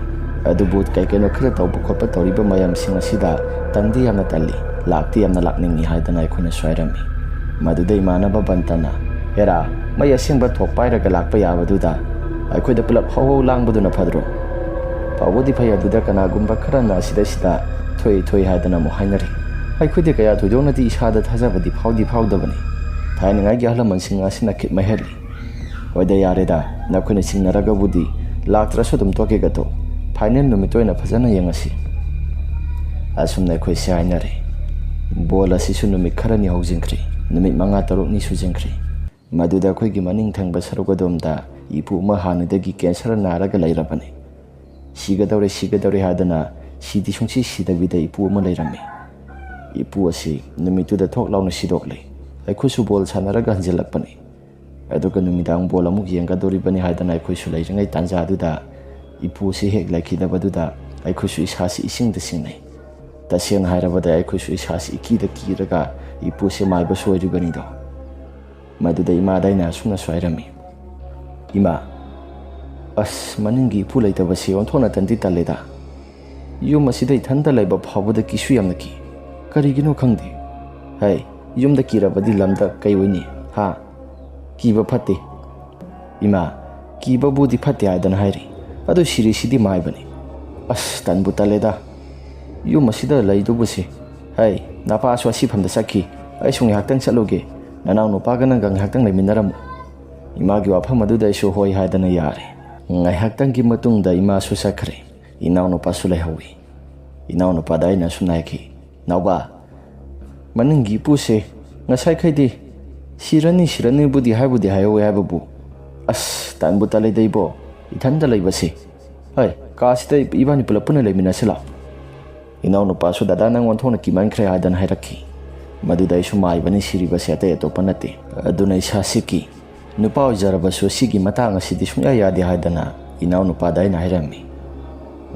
ꯑꯗꯨꯕꯨ ꯀꯩ ꯀꯩꯅꯣ ꯈꯔ ꯇꯧꯕ ꯈꯣꯠꯄ ꯇꯧꯔꯤꯕ ꯃꯌꯥꯝꯁꯤꯡ ꯑꯁꯤꯗ ꯇꯟꯗꯤ ꯌꯥꯝꯅ ꯇꯜꯂꯤ, ꯂꯥꯛꯇꯤ ꯌꯥꯝꯅ ꯂꯥꯛꯅꯤꯡꯉꯤ ꯍꯥꯏꯗꯅ ꯑꯩꯈꯣꯏꯅꯁꯨ ꯍꯥꯏꯔꯝꯃꯤ꯫ ꯃꯗꯨꯗ ꯏꯃꯥꯟꯅꯕ ꯕꯟꯇꯅ, "ꯍꯦꯔꯥ, ꯃꯩ ꯑꯁꯦꯡꯕ ꯊꯣꯛ ꯄꯥꯏꯔꯒ ꯂꯥꯛꯄ ꯌꯥꯕꯗꯨꯗ ꯑꯩꯈꯣꯏꯗ ꯄꯨꯂꯞ ꯍꯧ ꯍꯧ ꯂꯥꯡꯕꯗꯨꯅ ꯐꯗ꯭ꯔꯣ? ꯐꯕꯨꯗꯤ ꯐꯩ, ꯑꯗꯨꯗ ꯀꯅꯥꯒꯨꯝꯕ ꯈꯔꯅ ꯑꯁꯤꯗꯩꯁꯤꯗ ꯊꯣꯛꯏ ꯊꯣꯛꯏ ꯍꯥꯏꯗꯅ ꯑꯃꯨꯛ ꯍꯥꯏꯅꯔꯤ꯫ ꯑꯩꯈꯣꯏꯗꯤ ꯀꯌꯥ ꯊꯣꯏꯗꯣꯛꯅꯗꯤ ꯏꯁꯥꯗ ꯊꯥꯖꯕꯗꯤ ꯐꯥꯎꯗꯤ ꯐꯥꯎꯗꯕꯅꯤ꯫ ꯊꯥꯏꯅꯉꯥꯏꯒꯤ ꯑꯍꯜ ꯂꯃꯟꯁꯤꯡ ꯑꯁꯤꯅ ꯈꯤꯠ ꯃꯩ ꯍꯜꯂꯤ꯫ ꯍꯣꯏꯗ ꯌꯥꯔꯦꯗ, ꯅꯈꯣꯏꯅ ꯆꯤꯡꯅꯔꯒꯕꯨꯗꯤ ꯂꯥꯛꯇ꯭ꯔꯁꯨ ꯑꯗꯨꯝ ꯇꯣꯛꯀꯦꯒꯗꯣ꯫ ꯐꯥꯏꯅꯦꯜ ꯅꯨꯃꯤꯠꯇ ꯑꯣꯏꯅ ꯐꯖꯅ ꯌꯦꯡꯉꯁꯤ꯫" ꯑꯁꯨꯝꯅ ꯑꯩꯈꯣꯏꯁꯦ ꯍꯥꯏꯅꯔꯦ꯫ ꯕꯣꯜ ꯑꯁꯤꯁꯨ ꯅꯨꯃꯤꯠ ꯈꯔꯅꯤ ꯍꯧꯖꯤꯟꯈ꯭ꯔꯦ, ꯅꯨꯃꯤꯠ ꯃꯉꯥ ꯇꯔꯨꯛꯅꯤ ꯁꯨꯖꯤꯟꯈ꯭ꯔꯦ꯫ ꯃꯗꯨꯗ ꯑꯩꯈꯣꯏꯒꯤ ꯃꯅꯤꯡ ꯊꯪꯕ ꯁꯔꯨꯛ ꯑꯗꯣꯝꯗ ꯏꯄꯨ ꯑꯃ ꯍꯥꯟꯅꯗꯒꯤ ꯀꯦꯟꯁꯔ ꯅꯥꯔꯒ ꯂꯩꯔꯕꯅꯤ꯫ "ꯁꯤꯒꯗꯧꯔꯦ, ꯁꯤꯒꯗꯧꯔꯦ" ꯍꯥꯏꯗꯅ ꯁꯤꯗꯤ ꯁꯨꯡꯁꯤ ꯁꯤꯗꯕꯤꯗ ꯏꯄꯨ ꯑꯃ ꯂꯩꯔꯝꯃꯤ꯫ ꯏꯄꯨ ꯑꯁꯤ ꯅꯨꯃꯤꯠꯇꯨꯗ ꯊꯣꯛ ꯂꯥꯎꯅ ꯁꯤꯗꯣꯛꯂꯦ꯫ ꯑꯩꯈꯣꯏꯁꯨ ꯕꯣꯜ ꯁꯥꯟꯅꯔꯒ ꯍꯟꯖꯤꯜꯂꯛꯄꯅꯤ꯫ ꯑꯗꯨꯒ ꯅꯨꯃꯤꯗꯥꯡ ꯕꯣꯜ ꯑꯃꯨꯛ ꯌꯦꯡꯒꯗꯧꯔꯤꯕꯅꯤ ꯍꯥꯏꯗꯅ ꯑꯩꯈꯣꯏꯁꯨ ꯂꯩꯔꯤꯉꯩ ꯇꯥꯟꯖꯥꯗꯨꯗ ꯏꯄꯨꯁꯤ ꯍꯦꯛ ꯂꯩꯈꯤꯗꯕꯗꯨꯗ ꯑꯩꯈꯣꯏꯁꯨ ꯏꯁꯥꯁꯤ ꯏꯁꯤꯡꯗ ꯁꯤꯡꯅꯩ꯫ ꯇꯁꯦꯡꯅ ꯍꯥꯏꯔꯕꯗ ꯑꯩꯈꯣꯏꯁꯨ ꯏꯁꯥꯁꯤ ꯏꯀꯤꯗ ꯀꯤꯔꯒ ꯏꯄꯨꯁꯦ ꯃꯥꯏꯕ ꯁꯣꯏꯔꯤꯕꯅꯤꯗꯣ꯫ ꯃꯗꯨꯗ ꯏꯃꯥꯗ ꯑꯩꯅ ꯑꯁꯨꯝꯅꯁꯨ ꯍꯥꯏꯔꯝꯃꯤ, "ꯏꯃꯥ, ꯑꯁ, ꯃꯅꯤꯡꯒꯤ ꯏꯄꯨ ꯂꯩꯇꯕꯁꯤ ꯑꯣꯟꯊꯣꯛꯅ ꯇꯟꯗꯤ ꯇꯜꯂꯦꯗ꯫ ꯌꯨꯝ ꯑꯁꯤꯗ ꯏꯊꯟꯇ ꯂꯩꯕ ꯐꯥꯎꯕꯗ ꯀꯤꯁꯨ ꯌꯥꯝꯅ ꯀꯤ꯫ ꯀꯔꯤꯒꯤꯅꯣ ꯈꯪꯗꯦ꯫ ꯍꯩ, ꯌꯨꯝꯗ ꯀꯤꯔꯕꯗꯤ ꯂꯝꯗ ꯀꯩ ꯑꯣꯏꯅꯤ? ꯍꯥ? ꯀꯤꯕ ꯐꯠꯇꯦ꯫ ꯏꯃꯥ, ꯀꯤꯕꯕꯨꯗꯤ ꯐꯠꯇꯦ ꯍꯥꯏꯗꯅ ꯍꯥꯏꯔꯤ꯫ ꯑꯗꯨ ꯁꯤꯔꯤꯁꯤꯗꯤ ꯃꯥꯏꯕꯅꯤ꯫ ꯑꯁ, ꯇꯟꯕꯨ ꯇꯜꯂꯦꯗ꯫ ꯌꯨꯝ ꯑꯁꯤꯗ ꯂꯩꯗꯧꯕꯁꯦ꯫ ꯍꯩ, ꯅꯄꯥꯁꯨ ꯑꯁꯤꯐꯝꯗ ꯆꯠꯈꯤ꯫ ꯑꯩꯁꯨ ꯉꯥꯏꯍꯥꯛꯇꯪ ꯆꯠꯂꯨꯒꯦ꯫ ꯅꯅꯥꯎ ꯅꯨꯄꯥꯒ ꯅꯪꯒ ꯉꯥꯏꯍꯥꯛꯇꯪ ꯂꯩꯃꯤꯟꯅꯔꯝꯃꯨ꯫" ꯏꯃꯥꯒꯤ ꯋꯥꯐꯝ ꯑꯗꯨꯗ ꯑꯩꯁꯨ ꯍꯣꯏ ꯍꯥꯏꯗꯅ ꯌꯥꯔꯦ꯫ ꯉꯥꯏꯍꯥꯛꯇꯪꯒꯤ ꯃꯇꯨꯡꯗ ꯏꯃꯥꯁꯨ ꯆꯠꯈ꯭ꯔꯦ꯫ ꯏꯅꯥꯎꯅꯨꯄꯥꯁꯨ ꯂꯩꯍꯧꯏ꯫ ꯏꯅꯥꯎꯅꯨꯄꯥꯗ ꯑꯩꯅ ꯑꯁꯨꯝꯅ ꯍꯥꯏꯈꯤ, "ꯅꯥꯎꯕ, ꯃꯅꯤꯡꯒꯤ ꯏꯄꯨꯁꯦ ꯉꯁꯥꯏꯈꯩꯗꯤ ꯁꯤꯔꯅꯤ ꯁꯤꯔꯅꯤꯕꯨꯗꯤ ꯍꯥꯏꯕꯨꯗꯤ ꯍꯥꯏꯍꯧꯋꯦ ꯍꯥꯏꯕꯕꯨ, ꯑꯁ, ꯇꯟꯕꯨ ꯇꯜꯂꯤꯗ ꯏꯕꯣ, ꯏꯊꯟꯇ ꯂꯩꯕꯁꯦ꯫ ꯍꯣꯏ, ꯀꯥꯁꯤꯗ ꯏꯕꯥꯅꯤ ꯄꯨꯂꯞ ꯄꯨꯟꯅ ꯂꯩꯃꯤꯟꯅꯁꯤ ꯂꯥꯎ꯫" ꯏꯅꯥꯎꯅꯨꯄꯥꯁꯨ, "ꯗꯗꯥ, ꯅꯪ ꯑꯣꯟꯊꯣꯛꯅ ꯀꯤꯃꯟꯈ꯭ꯔꯦ" ꯍꯥꯏꯗꯅ ꯍꯥꯏꯔꯛꯈꯤ꯫ ꯃꯗꯨꯗ ꯑꯩꯁꯨ ꯃꯥꯏꯕꯅꯤ ꯁꯤꯔꯤꯕꯁꯦ ꯑꯇꯩ ꯑꯇꯣꯞꯄ ꯅꯠꯇꯦ꯫ ꯑꯗꯨꯅ ꯏꯁꯥ ꯁꯤꯛꯀꯤ꯫ ꯅꯨꯄꯥ ꯑꯣꯏꯖꯔꯕꯁꯨ ꯁꯤꯒꯤ ꯃꯇꯥꯡ ꯑꯁꯤꯗꯤ ꯁꯨꯡꯌꯥ ꯌꯥꯗꯦ ꯍꯥꯏꯗꯅ ꯏꯅꯥꯎꯅꯨꯄꯥꯗ ꯑꯩꯅ ꯍꯥꯏꯔꯝꯃꯤ꯫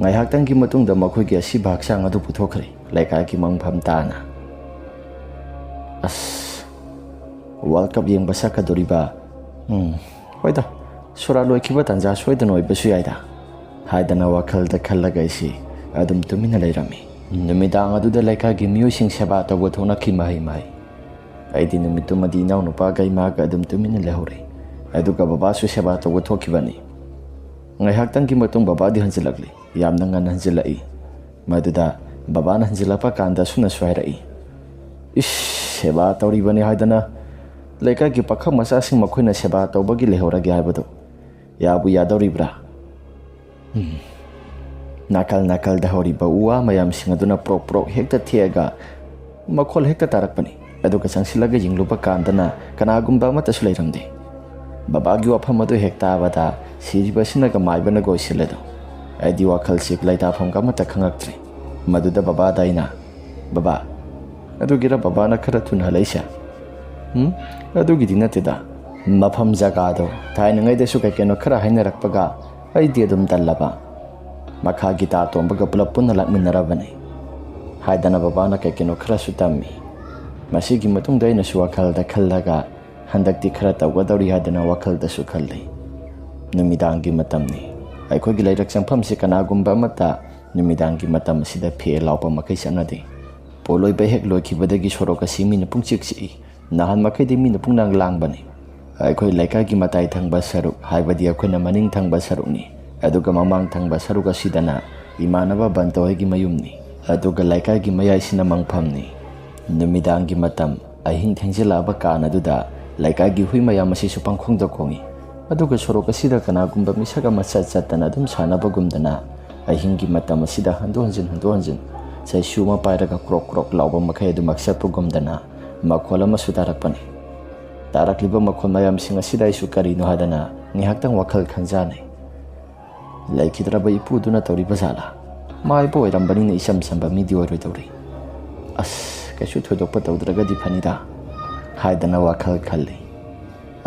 ꯉꯥꯏꯍꯥꯛꯇꯪꯒꯤ ꯃꯇꯨꯡꯗ ꯃꯈꯣꯏꯒꯤ ꯑꯁꯤꯕ ꯍꯛꯆꯥꯡ ꯑꯗꯨ ꯄꯨꯊꯣꯛꯈ꯭ꯔꯦ, ꯂꯩꯀꯥꯏꯒꯤ ꯃꯪꯐꯝ ꯇꯥꯅ꯫ ꯑꯁ, ꯋꯥꯔꯜ ꯀꯞ ꯌꯦꯡꯕ ꯆꯠꯀꯗꯣꯔꯤꯕ꯫ ꯎꯝ, ꯍꯣꯏꯗ, ꯁꯣꯔꯥ ꯂꯣꯏꯈꯤꯕ ꯇꯥꯟꯖꯥ ꯁꯣꯏꯗꯅ ꯑꯣꯏꯕꯁꯨ ꯌꯥꯏꯗ, ꯍꯥꯏꯗꯅ ꯋꯥꯈꯜꯗ ꯈꯜꯂꯒ ꯑꯩꯁꯤ ꯑꯗꯨꯝ ꯇꯨꯃꯤꯟꯅ ꯂꯩꯔꯝꯃꯤ꯫ ꯅꯨꯃꯤꯗꯥꯡ ꯑꯗꯨꯗ ꯂꯩꯀꯥꯏꯒꯤ ꯃꯤꯑꯣꯏꯁꯤꯡ ꯁꯦꯕꯥ ꯇꯧꯕ ꯊꯣꯛꯅꯈꯤ ꯃꯍꯩ ꯃꯍꯩ꯫ ꯑꯩꯗꯤ ꯅꯨꯃꯤꯠꯇꯨꯃꯗꯤ ꯏꯅꯥꯎꯅꯨꯄꯥꯒ ꯏꯃꯥꯒ ꯑꯗꯨꯝ ꯇꯨꯃꯤꯟꯅ ꯂꯩꯍꯧꯔꯦ꯫ ꯑꯗꯨꯒ ꯕꯕꯥꯁꯨ ꯁꯦꯕꯥ ꯇꯧꯕ ꯊꯣꯛꯈꯤꯕꯅꯤ꯫ ꯉꯥꯏꯍꯥꯛꯇꯪꯒꯤ ꯃꯇꯨꯡ ꯕꯕꯥꯗꯤ ꯍꯟꯖꯤꯜꯂꯛꯂꯦ꯫ ꯌꯥꯝꯅ ꯉꯟꯅ ꯍꯟꯖꯤꯜꯂꯛꯏ꯫ ꯃꯗꯨꯗ ꯕꯕꯥꯅ ꯍꯟꯖꯤꯜꯂꯛꯄ ꯀꯥꯟꯗ ꯑꯁꯨꯝꯅꯁꯨ ꯍꯥꯏꯔꯛꯏ, "ꯏꯁ, ꯁꯦꯕꯥ ꯇꯧꯔꯤꯕꯅꯤ ꯍꯥꯏꯗꯅ ꯂꯩꯀꯥꯏꯒꯤ ꯄꯥꯈꯪ ꯃꯆꯥꯁꯤꯡ ꯃꯈꯣꯏꯅ ꯁꯦꯕꯥ ꯇꯧꯕꯒꯤ ꯂꯩꯍꯧꯔꯒꯦ ꯍꯥꯏꯕꯗꯨ ꯌꯥꯕꯨ ꯌꯥꯗꯧꯔꯤꯕ꯭ꯔꯥ?" ꯎꯝ꯫ ꯅꯥꯀꯜ ꯅꯥꯀꯜꯗ ꯍꯧꯔꯤꯕ ꯎ ꯋꯥ ꯃꯌꯥꯝꯁꯤꯡ ꯑꯗꯨꯅ ꯄ꯭ꯔꯣꯛ ꯄ꯭ꯔꯣꯛ ꯍꯦꯛꯇ ꯊꯦꯛꯑꯒ ꯃꯈꯣꯜ ꯍꯦꯛꯇ ꯇꯥꯔꯛꯄꯅꯤ꯫ ꯑꯗꯨꯒ ꯆꯪꯁꯤꯜꯂꯒ ꯌꯦꯡꯂꯨꯕ ꯀꯥꯟꯗꯅ ꯀꯅꯥꯒꯨꯝꯕ ꯑꯃꯠꯇꯁꯨ ꯂꯩꯔꯝꯗꯦ꯫ ꯕꯕꯥꯒꯤ ꯋꯥꯐꯝ ꯑꯗꯨ ꯍꯦꯛ ꯇꯥꯕꯗ ꯁꯤꯔꯤꯕꯁꯤꯅꯒ ꯃꯥꯏꯕꯅꯒ ꯑꯣꯏꯁꯤꯜꯂꯦꯗꯣ꯫ ꯑꯩꯗꯤ ꯋꯥꯈꯜꯁꯤ ꯂꯩꯇꯥꯐꯝꯒ ꯑꯃꯠꯇ ꯈꯪꯉꯛꯇ꯭ꯔꯦ꯫ ꯃꯗꯨꯗ ꯕꯕꯥꯗ ꯑꯩꯅ, "ꯕꯕꯥ, ꯑꯗꯨꯒꯤꯔ ꯕꯕꯥꯅ ꯈꯔ ꯊꯨꯅ ꯍꯜꯂꯛꯏꯁꯦ?" "ꯎꯝ, ꯑꯗꯨꯒꯤꯗꯤ ꯅꯠꯇꯦꯗ꯫ ꯃꯐꯝ ꯖꯒꯥꯗꯣ ꯊꯥꯏꯅꯉꯩꯗꯁꯨ ꯀꯩ ꯀꯩꯅꯣ ꯈꯔ ꯍꯥꯏꯅꯔꯛꯄꯒ ꯑꯩꯗꯤ ꯑꯗꯨꯝ ꯇꯜꯂꯕ꯫ ꯃꯈꯥꯒꯤ ꯇꯥ ꯇꯣꯝꯕꯒ ꯄꯨꯂꯞ ꯄꯨꯟꯅ ꯂꯥꯛꯃꯤꯟꯅꯔꯕꯅꯤ" ꯍꯥꯏꯗꯅ ꯕꯕꯥꯅ ꯀꯩ ꯀꯩꯅꯣ ꯈꯔꯁꯨ ꯇꯝꯃꯤ꯫ ꯃꯁꯤꯒꯤ ꯃꯇꯨꯡꯗ ꯑꯩꯅꯁꯨ ꯋꯥꯈꯜꯗ ꯈꯜꯂꯒ ꯍꯟꯗꯛꯇꯤ ꯈꯔ ꯇꯧꯒꯗꯧꯔꯤ ꯍꯥꯏꯗꯅ ꯋꯥꯈꯜꯗꯁꯨ ꯈꯜꯂꯤ꯫ ꯅꯨꯃꯤꯗꯥꯡꯒꯤ ꯃꯇꯝꯅꯤ꯫ ꯑꯩꯈꯣꯏꯒꯤ ꯂꯩꯔꯛ ꯆꯪꯐꯝꯁꯤ ꯀꯅꯥꯒꯨꯝꯕ ꯑꯃꯠꯇ ꯅꯨꯃꯤꯗꯥꯡꯒꯤ ꯃꯇꯝ ꯑꯁꯤꯗ ꯐꯦ ꯂꯥꯎꯕ ꯃꯈꯩ ꯆꯠꯅꯗꯦ꯫ ꯄꯣꯠꯂꯣꯏꯕ ꯍꯦꯛ ꯂꯣꯏꯈꯤꯕꯗꯒꯤ ꯁꯣꯔꯣꯛ ꯑꯁꯤ ꯃꯤꯅ ꯄꯨꯡꯆꯤꯛ ꯆꯤꯛꯏ꯫ ꯅꯍꯥꯟ ꯃꯈꯩꯗꯤ ꯃꯤꯅ ꯄꯨꯡꯂꯥꯡ ꯂꯥꯡꯕꯅꯤ꯫ ꯑꯩꯈꯣꯏ ꯂꯩꯀꯥꯏꯒꯤ ꯃꯇꯥꯏ ꯊꯪꯕ ꯁꯔꯨꯛ, ꯍꯥꯏꯕꯗꯤ ꯑꯩꯈꯣꯏꯅ ꯃꯅꯤꯡ ꯊꯪꯕ ꯁꯔꯨꯛꯅꯤ꯫ ꯑꯗꯨꯒ ꯃꯃꯥꯡ ꯊꯪꯕ ꯁꯔꯨꯛ ꯑꯁꯤꯗꯅ ꯏꯃꯥꯟꯅꯕ ꯕꯟꯇꯣ ꯍꯣꯏꯒꯤ ꯃꯌꯨꯝꯅꯤ꯫ ꯑꯗꯨꯒ ꯂꯩꯀꯥꯏꯒꯤ ꯃꯌꯥꯏꯁꯤꯅ ꯃꯪꯐꯝꯅꯤ꯫ ꯅꯨꯃꯤꯗꯥꯡꯒꯤ ꯃꯇꯝ, ꯑꯍꯤꯡ ꯊꯦꯡꯖꯤꯜꯂꯛꯑꯕ ꯀꯥꯟ ꯑꯗꯨꯗ ꯂꯩꯀꯥꯏꯒꯤ ꯍꯨꯏ ꯃꯌꯥꯝ ꯑꯁꯤꯁꯨ ꯄꯪꯈꯣꯡꯗ ꯈꯣꯡꯏ꯫ ꯑꯗꯨꯒ ꯁꯣꯔꯣꯛ ꯑꯁꯤꯗ ꯀꯅꯥꯒꯨꯝꯕ ꯃꯤꯁꯛ ꯑꯃ ꯆꯠ ꯆꯠꯇꯅ ꯑꯗꯨꯝ ꯁꯥꯟꯅꯕꯒꯨꯝꯗꯅ ꯑꯍꯤꯡꯒꯤ ꯃꯇꯝ ꯑꯁꯤꯗ ꯍꯟꯗꯣꯛ ꯍꯟꯖꯤꯟ, ꯍꯟꯗꯣꯛ ꯍꯟꯖꯤꯟ ꯆꯩꯁꯨ ꯑꯃ ꯄꯥꯏꯔꯒ ꯀ꯭ꯔꯣꯛ ꯀ꯭ꯔꯣꯛ ꯂꯥꯎꯕ ꯃꯈꯩ ꯑꯗꯨꯃꯛ ꯆꯠꯄꯒꯨꯝꯗꯅ ꯃꯈꯣꯜ ꯑꯃꯁꯨ ꯇꯥꯔꯛꯄꯅꯤ꯫ ꯇꯥꯔꯛꯂꯤꯕ ꯃꯈꯣꯜ ꯃꯌꯥꯝꯁꯤꯡ ꯑꯁꯤꯗ ꯑꯩꯁꯨ ꯀꯔꯤꯅꯣ ꯍꯥꯏꯗꯅ ꯉꯥꯏꯍꯥꯛꯇꯪ ꯋꯥꯈꯜ ꯈꯟꯖꯥꯅꯩ꯫ ꯂꯩꯈꯤꯗ꯭ꯔꯕ ꯏꯄꯨꯗꯨꯅ ꯇꯧꯔꯤꯕ ꯖꯥꯠꯂꯥ? ꯃꯥꯏꯕ ꯑꯣꯏꯔꯝꯕꯅꯤꯅ ꯏꯆꯝ ꯆꯝꯕ ꯃꯤꯗꯤ ꯑꯣꯏꯔꯣꯏꯗꯧꯔꯤ꯫ ꯑꯁ, ꯀꯩꯁꯨ ꯊꯣꯏꯗꯣꯛꯄ ꯇꯧꯗ꯭ꯔꯒꯗꯤ ꯐꯅꯤꯗ ꯍꯥꯏꯗꯅ ꯋꯥꯈꯜ ꯈꯜꯂꯤ꯫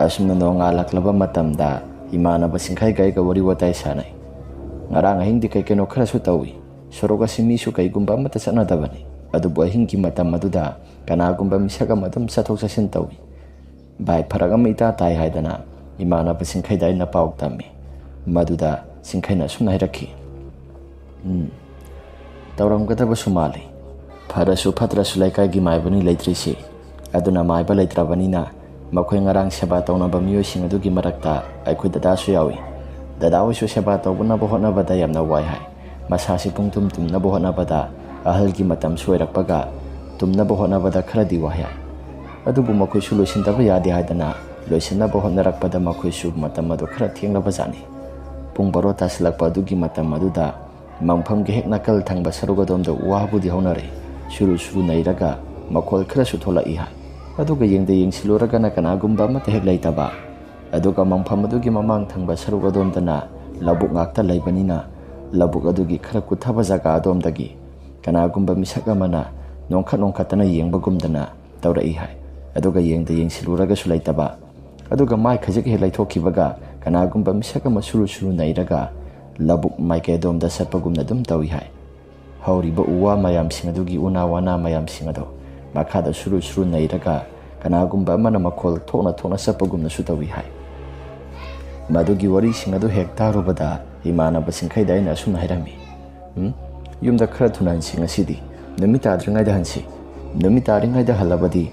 ꯑꯁꯨꯝꯅ ꯅꯣꯡꯉꯥꯜꯂꯛꯂꯕ ꯃꯇꯝꯗ ꯏꯃꯥꯟꯅꯕ ꯁꯤꯡꯈꯩꯒ ꯑꯩꯒ ꯋꯥꯔꯤ ꯋꯥꯇꯥꯏ ꯁꯥꯟꯅꯩ꯫ ꯉꯔꯥꯡ ꯑꯍꯤꯡꯗꯤ ꯀꯩ ꯀꯩꯅꯣ ꯈꯔꯁꯨ ꯇꯧꯏ꯫ ꯁꯣꯔꯣꯛ ꯑꯁꯤ ꯃꯤꯁꯨ ꯀꯩꯒꯨꯝꯕ ꯑꯃꯠꯇ ꯆꯠꯅꯗꯕꯅꯤ꯫ ꯑꯗꯨꯕꯨ ꯑꯍꯤꯡꯒꯤ ꯃꯇꯝ ꯑꯗꯨꯗ ꯀꯅꯥꯒꯨꯝꯕ ꯃꯤꯁꯛ ꯑꯃ ꯑꯗꯨꯝ ꯆꯠꯊꯣꯛ ꯆꯠꯁꯤꯟ ꯇꯧꯏ꯫ ꯚꯥꯏ, ꯐꯔꯛ ꯑꯃ ꯏꯇꯥ ꯇꯥꯏ ꯍꯥꯏꯗꯅ ꯏꯃꯥꯟꯅꯕ ꯁꯤꯡꯈꯩꯗ ꯑꯩꯅ ꯄꯥꯎ ꯇꯝꯃꯤ꯫ ꯃꯗꯨꯗ ꯁꯤꯡꯈꯩꯅ ꯑꯁꯨꯝꯅ ꯍꯥꯏꯔꯛꯈꯤ꯫ "ꯎꯝ, ꯇꯧꯔꯝꯒꯗꯕꯁꯨ ꯃꯥꯜꯂꯤ꯫ ꯐꯔꯁꯨ ꯐꯠꯇ꯭ꯔꯁꯨ ꯂꯩꯀꯥꯏꯒꯤ ꯃꯥꯏꯕꯅꯤ ꯂꯩꯇ꯭ꯔꯤꯁꯤ꯫ ꯑꯗꯨꯅ ꯃꯥꯏꯕ ꯂꯩꯇ꯭ꯔꯕꯅꯤꯅ ꯃꯈꯣꯏ ꯉꯔꯥꯡ ꯁꯦꯕꯥ ꯇꯧꯅꯕ ꯃꯤꯑꯣꯏꯁꯤꯡ ꯑꯗꯨꯒꯤ ꯃꯔꯛꯇ ꯑꯩꯈꯣꯏ ꯗꯗꯥꯁꯨ ꯌꯥꯎꯏ꯫ ꯗꯗꯥ ꯍꯣꯏꯁꯨ ꯁꯦꯕꯥ ꯇꯧꯅꯕ ꯍꯣꯠꯅꯕꯗ ꯌꯥꯝꯅ ꯋꯥꯏ ꯍꯥꯏ꯫ ꯃꯁꯥꯁꯤ ꯄꯨꯡꯇꯨꯝ ꯇꯨꯝꯅꯕ ꯍꯣꯠꯅꯕꯗ ꯑꯍꯜꯒꯤ ꯃꯇꯝꯁꯨ ꯑꯣꯏꯔꯛꯄꯒ ꯇꯨꯝꯅꯕ ꯍꯣꯠꯅꯕꯗ ꯈꯔꯗꯤ ꯋꯥꯏ ꯍꯥꯏ꯫ ꯑꯗꯨꯕꯨ ꯃꯈꯣꯏꯁꯨ ꯂꯣꯏꯁꯤꯟꯗꯕ ꯌꯥꯗꯦ ꯍꯥꯏꯗꯅ ꯂꯣꯏꯁꯤꯟꯅꯕ ꯍꯣꯠꯅꯔꯛꯄꯗ ꯃꯈꯣꯏꯁꯨ ꯃꯇꯝ ꯑꯗꯨ ꯈꯔ ꯊꯦꯡꯂꯕꯖꯥꯠꯅꯤ꯫ ꯄꯨꯡ ꯕꯥꯔꯣ ꯇꯥꯁꯤꯜꯂꯛꯄ ꯑꯗꯨꯒꯤ ꯃꯇꯝ ꯑꯗꯨꯗ ꯃꯪꯐꯝꯒꯤ ꯍꯦꯛ ꯅꯥꯀꯜ ꯊꯪꯕ ꯁꯔꯨꯛ ꯑꯗꯣꯝꯗ ꯎ ꯋꯥꯕꯨꯗꯤ ꯍꯧꯅꯔꯦ꯫ ꯁꯨꯔꯨ ꯁꯨꯔꯨ ꯅꯩꯔꯒ ꯃꯈꯣꯜ ꯈꯔꯁꯨ ꯊꯣꯛꯂꯛꯏ ꯍꯥꯏ꯫ ꯑꯗꯨꯒ ꯌꯦꯡꯗ ꯌꯦꯡꯁꯤꯜꯂꯨꯔꯒꯅ ꯀꯅꯥꯒꯨꯝꯕ ꯑꯃꯠꯇ ꯍꯦꯛ ꯂꯩꯇꯕ꯫ ꯑꯗꯨꯒ ꯃꯪꯐꯝ ꯑꯗꯨꯒꯤ ꯃꯃꯥꯡ ꯊꯪꯕ ꯁꯔꯨꯛ ꯑꯗꯣꯝꯗꯅ ꯂꯧꯕꯨꯛ ꯉꯥꯛꯇ ꯂꯩꯕꯅꯤꯅ ꯂꯧꯕꯨꯛ ꯑꯗꯨꯒꯤ ꯈꯔ ꯀꯨꯠꯊꯕ ꯖꯒꯥ ꯑꯗꯣꯝꯗꯒꯤ ꯀꯅꯥꯒꯨꯝꯕ ꯃꯤꯁꯛ ꯑꯃꯅ ꯅꯣꯡꯈꯠ ꯅꯣꯡꯈꯠꯇꯅ ꯌꯦꯡꯕꯒꯨꯝꯗꯅ ꯇꯧꯔꯛꯏ ꯍꯥꯏ꯫ ꯑꯗꯨꯒ ꯌꯦꯡꯗ ꯌꯦꯡꯁꯤꯜꯂꯨꯔꯒꯁꯨ ꯂꯩꯇꯕ꯫ ꯑꯗꯨꯒ ꯃꯥꯏ ꯈꯖꯤꯛ ꯍꯦꯛ ꯂꯩꯊꯣꯛꯈꯤꯕꯒ ꯀꯅꯥꯒꯨꯝꯕ ꯃꯤꯁꯛ ꯑꯃ ꯁꯨꯔꯨ ꯁꯨꯔꯨ ꯅꯩꯔꯒ ꯂꯧꯕꯨꯛ ꯃꯥꯏꯀꯩ ꯑꯗꯣꯝꯗ ꯆꯠꯄꯒꯨꯝꯅ ꯑꯗꯨꯝ ꯇꯧꯏ ꯍꯥꯏ꯫ ꯍꯧꯔꯤꯕ ꯎ ꯋꯥ ꯃꯌꯥꯝꯁꯤꯡ ꯑꯗꯨꯒꯤ ꯎꯅꯥ ꯋꯥꯅꯥ ꯃꯌꯥꯝꯁꯤꯡ ꯑꯗꯣ ꯃꯈꯥꯗ ꯁꯨꯔꯨ ꯁꯨꯔꯨ ꯅꯩꯔꯒ ꯀꯅꯥꯒꯨꯝꯕ ꯑꯃꯅ ꯃꯈꯣꯜ ꯊꯣꯛꯅ ꯊꯣꯛꯅ ꯆꯠꯄꯒꯨꯝꯅꯁꯨ ꯇꯧꯏ ꯍꯥꯏ꯫ ꯃꯗꯨꯒꯤ ꯋꯥꯔꯤꯁꯤꯡ ꯑꯗꯨ ꯍꯦꯛ ꯇꯥꯔꯨꯕꯗ ꯏꯃꯥꯟꯅꯕꯁꯤꯡꯈꯩꯗ ꯑꯩꯅ ꯑꯁꯨꯝꯅ ꯍꯥꯏꯔꯝꯃꯤ꯫ "ꯎꯝ? ꯌꯨꯝꯗ ꯈꯔ ꯊꯨꯅ ꯍꯟꯁꯤ ꯉꯁꯤꯗꯤ꯫ ꯅꯨꯃꯤꯠ ꯇꯥꯗ꯭ꯔꯤꯉꯩꯗ ꯍꯟꯁꯤ꯫ ꯅꯨꯃꯤꯠ ꯇꯥꯔꯤꯉꯩꯗ ꯍꯜꯂꯕꯗꯤ,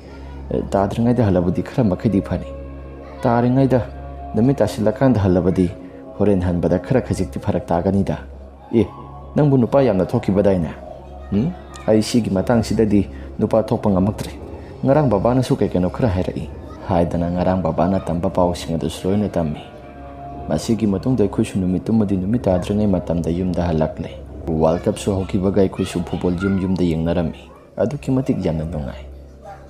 ꯑꯦ, ꯇꯥꯗ꯭ꯔꯤꯉꯩꯗ ꯍꯜꯂꯕꯗꯤ ꯈꯔ ꯃꯈꯩꯗꯤ ꯐꯅꯤ꯫ ꯇꯥꯔꯤꯉꯩꯗ, ꯅꯨꯃꯤꯠ ꯇꯥꯁꯤꯜꯂꯀꯥꯟꯗ ꯍꯜꯂꯕꯗꯤ ꯍꯣꯔꯦꯟ ꯍꯟꯕꯗ ꯈꯔ ꯈꯖꯤꯛꯇꯤ ꯐꯔꯛ ꯇꯥꯒꯅꯤꯗ꯫ ꯑꯦ, ꯅꯪꯕꯨ ꯅꯨꯄꯥ ꯌꯥꯝꯅ ꯊꯣꯛꯈꯤꯕꯗꯥꯏꯅꯦ?" "ꯎꯝ? ꯑꯩ ꯁꯤꯒꯤ ꯃꯇꯥꯡꯁꯤꯗꯗꯤ ꯅꯨꯄꯥ ꯊꯣꯛꯄ ꯉꯝꯃꯛꯇ꯭ꯔꯦ꯫ ꯉꯔꯥꯡ ꯕꯕꯥꯅꯁꯨ ꯀꯩ ꯀꯩꯅꯣ ꯈꯔ ꯍꯥꯏꯔꯛꯏ" ꯍꯥꯏꯗꯅ ꯉꯔꯥꯡ ꯕꯕꯥꯅ ꯇꯝꯕ ꯄꯥꯎꯁꯤꯡ ꯑꯗꯨꯁꯨ ꯂꯣꯏꯅ ꯇꯝꯃꯤ꯫ ꯃꯁꯤꯒꯤ ꯃꯇꯨꯡꯗ ꯑꯩꯈꯣꯏꯁꯨ ꯅꯨꯃꯤꯠꯇꯨꯃꯗꯤ ꯅꯨꯃꯤꯠ ꯇꯥꯗ꯭ꯔꯤꯉꯩ ꯃꯇꯝꯗ ꯌꯨꯝꯗ ꯍꯜꯂꯛꯂꯦ꯫ ꯋꯥꯔꯜ ꯀꯞꯁꯨ ꯍꯧꯈꯤꯕꯒ ꯑꯩꯈꯣꯏꯁꯨ ꯐꯨꯠꯕꯣꯜ ꯌꯨꯝ ꯌꯨꯝꯗ ꯌꯦꯡꯅꯔꯝꯃꯤ꯫ ꯑꯗꯨꯛꯀꯤ ꯃꯇꯤꯛ ꯌꯥꯝꯅ ꯅꯨꯡꯉꯥꯏ꯫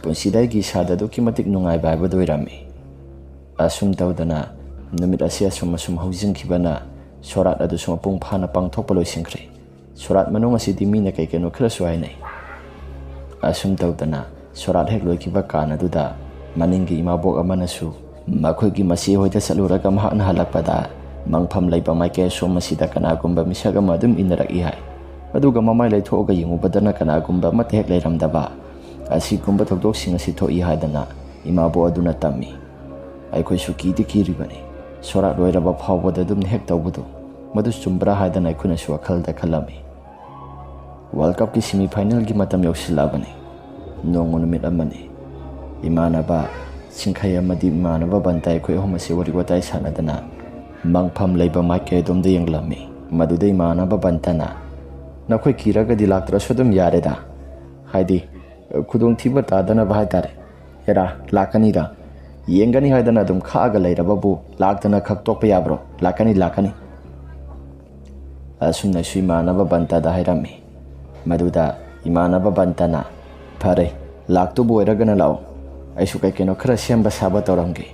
ꯄꯨꯟꯁꯤꯗ ꯑꯩꯒꯤ ꯏꯁꯥꯗ ꯑꯗꯨꯛꯀꯤ ꯃꯇꯤꯛ ꯅꯨꯡꯉꯥꯏꯕ ꯍꯥꯏꯕꯗꯨ ꯑꯣꯏꯔꯝꯃꯤ꯫ ꯑꯁꯨꯝ ꯇꯧꯗꯅ ꯅꯨꯃꯤꯠ ꯑꯁꯤ ꯑꯁꯨꯝ ꯑꯁꯨꯝ ꯍꯧꯖꯤꯟꯈꯤꯕꯅ ꯁꯣꯔꯥꯠ ꯑꯗꯨꯁꯨ ꯃꯄꯨꯡ ꯐꯥꯅ ꯄꯥꯡꯊꯣꯛꯄ ꯂꯣꯏꯁꯤꯟꯈ꯭ꯔꯦ꯫ ꯁꯣꯔꯥꯠ ꯃꯅꯨꯡ ꯑꯁꯤꯗꯤ ꯃꯤꯅ ꯀꯩ ꯀꯩꯅꯣ ꯈꯔꯁꯨ ꯍꯥꯏꯅꯩ꯫ ꯑꯁꯨꯝ ꯇꯧꯗꯅ ꯁꯣꯔꯥꯠ ꯍꯦꯛ ꯂꯣꯏꯈꯤꯕ ꯀꯥꯟ ꯑꯗꯨꯗ ꯃꯅꯤꯡꯒꯤ ꯏꯃꯥꯕꯣꯛ ꯑꯃꯅꯁꯨ ꯃꯈꯣꯏꯒꯤ ꯃꯆꯦ ꯍꯣꯏꯗ ꯆꯠꯂꯨꯔꯒ ꯃꯍꯥꯛꯅ ꯍꯜꯂꯛꯄꯗ ꯃꯪꯐꯝ ꯂꯩꯕ ꯃꯥꯏꯀꯩ ꯑꯁꯣꯝ ꯑꯁꯤꯗ ꯀꯅꯥꯒꯨꯝꯕ ꯃꯤꯁꯛ ꯑꯃ ꯑꯗꯨꯝ ꯏꯟꯅꯔꯛꯏ ꯍꯥꯏ꯫ ꯑꯗꯨꯒ ꯃꯃꯥꯏ ꯂꯩꯊꯣꯛꯑꯒ ꯌꯦꯡꯉꯨꯕꯗꯅ ꯀꯅꯥꯒꯨꯝꯕ ꯑꯃꯠꯇ ꯍꯦꯛ ꯂꯩꯔꯝꯗꯕ꯫ ꯑꯁꯤꯒꯨꯝꯕ ꯊꯧꯗꯣꯛꯁꯤꯡ ꯑꯁꯤ ꯊꯣꯛꯏ ꯍꯥꯏꯗꯅ ꯏꯃꯥꯕꯣꯛ ꯑꯗꯨꯅ ꯇꯝꯃꯤ꯫ ꯑꯩꯈꯣꯏꯁꯨ ꯀꯤꯗꯤ ꯀꯤꯔꯤꯕꯅꯤ꯫ ꯁꯣꯔꯥꯠ ꯂꯣꯏꯔꯕ ꯐꯥꯎꯕꯗ ꯑꯗꯨꯝ ꯍꯦꯛ ꯇꯧꯕꯗꯨ, ꯃꯗꯨ ꯆꯨꯝꯕ꯭ꯔꯥ ꯍꯥꯏꯗꯅ ꯑꯩꯈꯣꯏꯅꯁꯨ ꯋꯥꯈꯜꯗ ꯈꯜꯂꯝꯃꯤ꯫ ꯋꯥꯔꯜ ꯀꯞꯀꯤ ꯁꯦꯃꯤ ꯐꯥꯏꯅꯦꯜꯒꯤ ꯃꯇꯝ ꯌꯧꯁꯤꯜꯂꯛꯑꯕꯅꯤ꯫ ꯅꯣꯡꯃ ꯅꯨꯃꯤꯠ ꯑꯃꯅꯤ꯫ ꯏꯃꯥꯟꯅꯕ ꯁꯤꯡꯈꯩ ꯑꯃꯗꯤ ꯏꯃꯥꯟꯅꯕ ꯕꯟꯇ ꯑꯩꯈꯣꯏ ꯑꯍꯨꯝ ꯑꯁꯤ ꯋꯥꯔꯤ ꯋꯥꯇꯥꯏ ꯁꯥꯟꯅꯗꯅ ꯃꯪꯐꯝ ꯂꯩꯕ ꯃꯥꯏꯀꯩ ꯑꯗꯣꯝꯗ ꯌꯦꯡꯂꯝꯃꯤ꯫ ꯃꯗꯨꯗ ꯏꯃꯥꯟꯅꯕ ꯕꯟꯇꯅ, "ꯅꯈꯣꯏ ꯀꯤꯔꯒꯗꯤ ꯂꯥꯛꯇ꯭ꯔꯁꯨ ꯑꯗꯨꯝ ꯌꯥꯔꯦꯗ꯫ ꯍꯥꯏꯗꯤ, ꯈꯨꯗꯣꯡꯊꯤꯕ ꯇꯥꯗꯅꯕ ꯍꯥꯏꯇꯥꯔꯦ꯫ ꯍꯦꯔꯥ, ꯂꯥꯛꯀꯅꯤꯗ꯫ ꯌꯦꯡꯒꯅꯤ ꯍꯥꯏꯗꯅ ꯑꯗꯨꯝ ꯈꯥꯛꯑꯒ ꯂꯩꯔꯕꯕꯨ ꯂꯥꯛꯇꯅ ꯈꯛ ꯇꯣꯛꯄ ꯌꯥꯕ꯭ꯔꯣ? ꯂꯥꯛꯀꯅꯤ, ꯂꯥꯛꯀꯅꯤ꯫" ꯑꯁꯨꯝꯅꯁꯨ ꯏꯃꯥꯟꯅꯕ ꯕꯟꯇꯗ ꯍꯥꯏꯔꯝꯃꯤ꯫ ꯃꯗꯨꯗ ꯏꯃꯥꯟꯅꯕ ꯕꯟꯇꯅ, "ꯐꯔꯦ, ꯂꯥꯛꯇꯨꯕꯨ ꯑꯣꯏꯔꯒꯅ ꯂꯥꯛꯑꯣ꯫ ꯑꯩꯁꯨ ꯀꯩ ꯀꯩꯅꯣ ꯈꯔ ꯁꯦꯝꯕ ꯁꯥꯕ ꯇꯧꯔꯝꯒꯦ꯫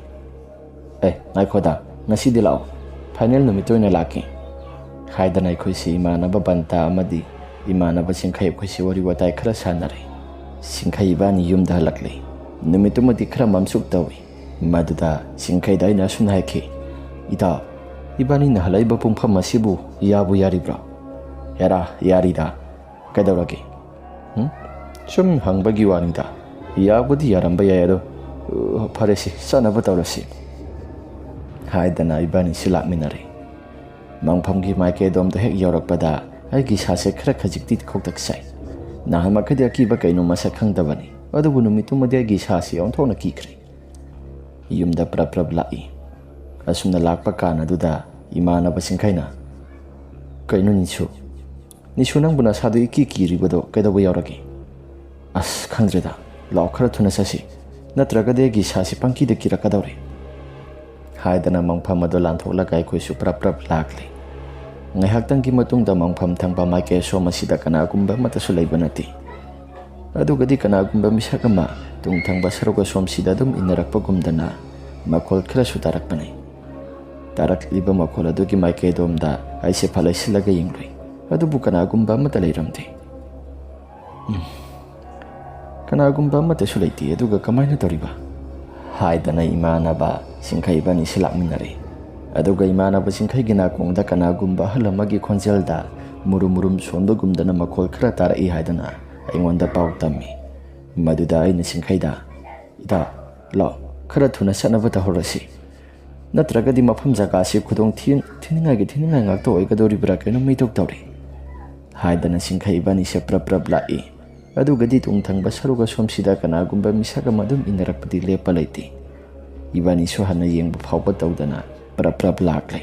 ꯑꯦ, ꯉꯥꯏꯈꯣꯗ, ꯉꯁꯤꯗꯤ ꯂꯥꯛꯑꯣ꯫ ꯐꯥꯏꯅꯦꯜ ꯅꯨꯃꯤꯠꯇ ꯑꯣꯏꯅ ꯂꯥꯛꯀꯦ," ꯍꯥꯏꯗꯅ ꯑꯩꯈꯣꯏꯁꯤ ꯏꯃꯥꯟꯅꯕ ꯕꯟꯇ ꯑꯃꯗꯤ ꯏꯃꯥꯟꯅꯕ ꯁꯤꯡꯈꯩ ꯑꯩꯈꯣꯏꯁꯤ ꯋꯥꯔꯤ ꯋꯥꯇꯥꯏ ꯈꯔ ꯁꯥꯟꯅꯔꯦ꯫ ꯁꯤꯡꯈꯩ ꯏꯕꯥꯅꯤ ꯌꯨꯝꯗ ꯍꯜꯂꯛꯂꯦ꯫ ꯅꯨꯃꯤꯠꯇꯨꯃꯗꯤ ꯈꯔ ꯃꯝꯁꯨꯛ ꯇꯧꯏ꯫ ꯃꯗꯨꯗ ꯁꯤꯡꯈꯩꯗ ꯑꯩꯅ ꯑꯁꯨꯝꯅ ꯍꯥꯏꯈꯤ, "ꯏꯇꯥꯎ, ꯏꯕꯥꯅꯤꯅ ꯍꯜꯂꯛꯏꯕ ꯄꯨꯡꯐꯝ ꯑꯁꯤꯕꯨ ꯌꯥꯕꯨ ꯌꯥꯔꯤꯕ꯭ꯔꯣ?" "ꯌꯥꯔꯥ, ꯌꯥꯔꯤꯗ꯫ ꯀꯩꯗꯧꯔꯒꯦ?" "ꯎꯝ? ꯁꯨꯝ ꯍꯪꯕꯒꯤ ꯋꯥꯅꯤꯗ꯫ ꯌꯥꯕꯨꯗꯤ ꯌꯥꯔꯝꯕ ꯌꯥꯏ, ꯑꯗꯣ, ꯑ, ꯐꯔꯦꯁꯦ, ꯆꯠꯅꯕ ꯇꯧꯔꯁꯤ," ꯍꯥꯏꯗꯅ ꯏꯕꯥꯅꯤꯁꯤ ꯂꯥꯛꯃꯤꯟꯅꯔꯦ꯫ ꯃꯪꯐꯝꯒꯤ ꯃꯥꯏꯀꯩ ꯑꯗꯣꯝꯗ ꯍꯦꯛ ꯌꯧꯔꯛꯄꯗ ꯑꯩꯒꯤ ꯏꯁꯥꯁꯦ ꯈꯔ ꯈꯖꯤꯛꯇꯤ ꯈꯧꯇꯛ ꯁꯥꯏ꯫ ꯅꯍꯥꯟ ꯃꯈꯩꯗꯤ ꯑꯀꯤꯕ ꯀꯩꯅꯣ ꯃꯁꯛ ꯈꯪꯗꯕꯅꯤ, ꯑꯗꯨꯕꯨ ꯅꯨꯃꯤꯠꯇꯨꯃꯗꯤ ꯑꯩꯒꯤ ꯏꯁꯥꯁꯤ ꯑꯣꯟꯊꯣꯛꯅ ꯀꯤꯈ꯭ꯔꯦ꯫ ꯌꯨꯝꯗ ꯄ꯭ꯔꯞ ꯄ꯭ꯔꯞ ꯂꯥꯛꯏ꯫ ꯑꯁꯨꯝꯅ ꯂꯥꯛꯄ ꯀꯥꯟ ꯑꯗꯨꯗ ꯏꯃꯥꯟꯅꯕ ꯁꯤꯡꯈꯩꯅ, "ꯀꯩꯅꯣ ꯅꯤꯁꯨ? ꯅꯤꯁꯨ, ꯅꯪꯕꯨ ꯅꯁꯥꯗꯨ ꯏꯀꯤ ꯀꯤꯔꯤꯕꯗꯣ ꯀꯩꯗꯧꯕ ꯌꯥꯎꯔꯒꯦ?" "ꯑꯁ, ꯈꯪꯗ꯭ꯔꯦꯗ꯫ ꯂꯥꯛꯑꯣ, ꯈꯔ ꯊꯨꯅ ꯆꯠꯁꯤ꯫ ꯅꯠꯇ꯭ꯔꯒꯗꯤ ꯑꯩꯒꯤ ꯏꯁꯥꯁꯤ ꯄꯪꯀꯤꯗ ꯀꯤꯔꯛꯀꯗꯧꯔꯦ," ꯍꯥꯏꯗꯅ ꯃꯪꯐꯝ ꯑꯗꯨ ꯂꯥꯟꯊꯣꯛꯂꯒ ꯑꯩꯈꯣꯏꯁꯨ ꯄ꯭ꯔꯞ ꯄ꯭ꯔꯞ ꯂꯥꯛꯂꯤ꯫ ꯉꯥꯏꯍꯥꯛꯇꯪꯒꯤ ꯃꯇꯨꯡꯗ ꯃꯪꯐꯝ ꯊꯪꯕ ꯃꯥꯏꯀꯩ ꯑꯁꯣꯝ ꯑꯁꯤꯗ ꯀꯅꯥꯒꯨꯝꯕ ꯑꯃꯠꯇꯁꯨ ꯂꯩꯕ ꯅꯠꯇꯦ꯫ ꯑꯗꯨꯒꯗꯤ ꯀꯅꯥꯒꯨꯝꯕ ꯃꯤꯁꯛ ꯑꯃ ꯇꯨꯡ ꯊꯪꯕ ꯁꯔꯨꯛ ꯑꯁꯣꯝꯁꯤꯗ ꯑꯗꯨꯝ ꯏꯟꯅꯔꯛꯄꯒꯨꯝꯗꯅ ꯃꯈꯣꯜ ꯈꯔꯁꯨ ꯇꯥꯔꯛꯄꯅꯤ꯫ ꯇꯥꯔꯛꯂꯤꯕ ꯃꯈꯣꯜ ꯑꯗꯨꯒꯤ ꯃꯥꯏꯀꯩꯗꯣꯝꯗ ꯑꯩꯁꯦ ꯐꯥꯂꯩꯁꯤꯜꯂꯒ ꯌꯦꯡꯂꯨꯏ, ꯑꯗꯨꯕꯨ ꯀꯅꯥꯒꯨꯝꯕ ꯑꯃꯠꯇ ꯂꯩꯔꯝꯗꯦ꯫ ꯎꯝ꯫ "ꯀꯅꯥꯒꯨꯝꯕ ꯑꯃꯠꯇꯁꯨ ꯂꯩꯇꯦ, ꯑꯗꯨꯒ ꯀꯃꯥꯏꯅ ꯇꯧꯔꯤꯕ?" ꯍꯥꯏꯗꯅ ꯏꯃꯥꯟꯅꯕ ꯁꯤꯡꯈꯩ ꯏꯕꯥꯅꯤꯁꯤ ꯂꯥꯛꯃꯤꯟꯅꯔꯦ꯫ ꯑꯗꯨꯒ ꯏꯃꯥꯟꯅꯕ ꯁꯤꯡꯈꯩꯒꯤ ꯅꯥꯀꯣꯡꯗ ꯀꯅꯥꯒꯨꯝꯕ ꯑꯍꯜ ꯑꯃꯒꯤ ꯈꯣꯟꯖꯦꯜꯗ ꯃꯨꯔꯨꯝ ꯃꯨꯔꯨꯝ ꯁꯣꯟꯕꯒꯨꯝꯗꯅ ꯃꯈꯣꯜ ꯈꯔ ꯇꯥꯔꯛꯏ ꯍꯥꯏꯗꯅ ꯑꯩꯉꯣꯟꯗ ꯄꯥꯎ ꯇꯝꯃꯤ꯫ ꯃꯗꯨꯗ ꯑꯩꯅ ꯁꯤꯡꯈꯩꯗ, "ꯏꯇꯥꯎ, ꯂꯥꯛꯑꯣ, ꯈꯔ ꯊꯨꯅ ꯆꯠꯅꯕ ꯇꯧꯍꯧꯔꯁꯤ꯫ ꯅꯠꯇ꯭ꯔꯒꯗꯤ ꯃꯐꯝ ꯖꯒꯥꯁꯤ ꯈꯨꯗꯣꯡ ꯊꯤ-, ꯊꯤꯅꯤꯡꯉꯥꯏꯒꯤ ꯊꯤꯅꯤꯡꯉꯥꯏ ꯉꯥꯛꯇ ꯑꯣꯏꯒꯗꯧꯔꯤꯕ꯭ꯔꯥ ꯀꯩꯅꯣꯝ ꯏꯇꯧ ꯇꯧꯔꯤ," ꯍꯥꯏꯗꯅ ꯁꯤꯡꯈꯩ ꯏꯕꯥꯅꯤꯁꯦ ꯄ꯭ꯔꯞ ꯄ꯭ꯔꯞ ꯂꯥꯛꯏ꯫ ꯑꯗꯨꯒꯗꯤ ꯇꯨꯡ ꯊꯪꯕ ꯁꯔꯨꯛ ꯑꯁꯣꯝꯁꯤꯗ ꯀꯅꯥꯒꯨꯝꯕ ꯃꯤꯁꯛ ꯑꯃ ꯑꯗꯨꯝ ꯏꯟꯅꯔꯛꯄꯗꯤ ꯂꯦꯞꯄ ꯂꯩꯇꯦ꯫ ꯏꯕꯥꯅꯤꯁꯨ ꯍꯟꯅ ꯌꯦꯡꯕ ꯐꯥꯎꯕ ꯇꯧꯗꯅ ꯄ꯭ꯔꯞ ꯄ꯭ꯔꯞ ꯂꯥꯛꯂꯦ꯫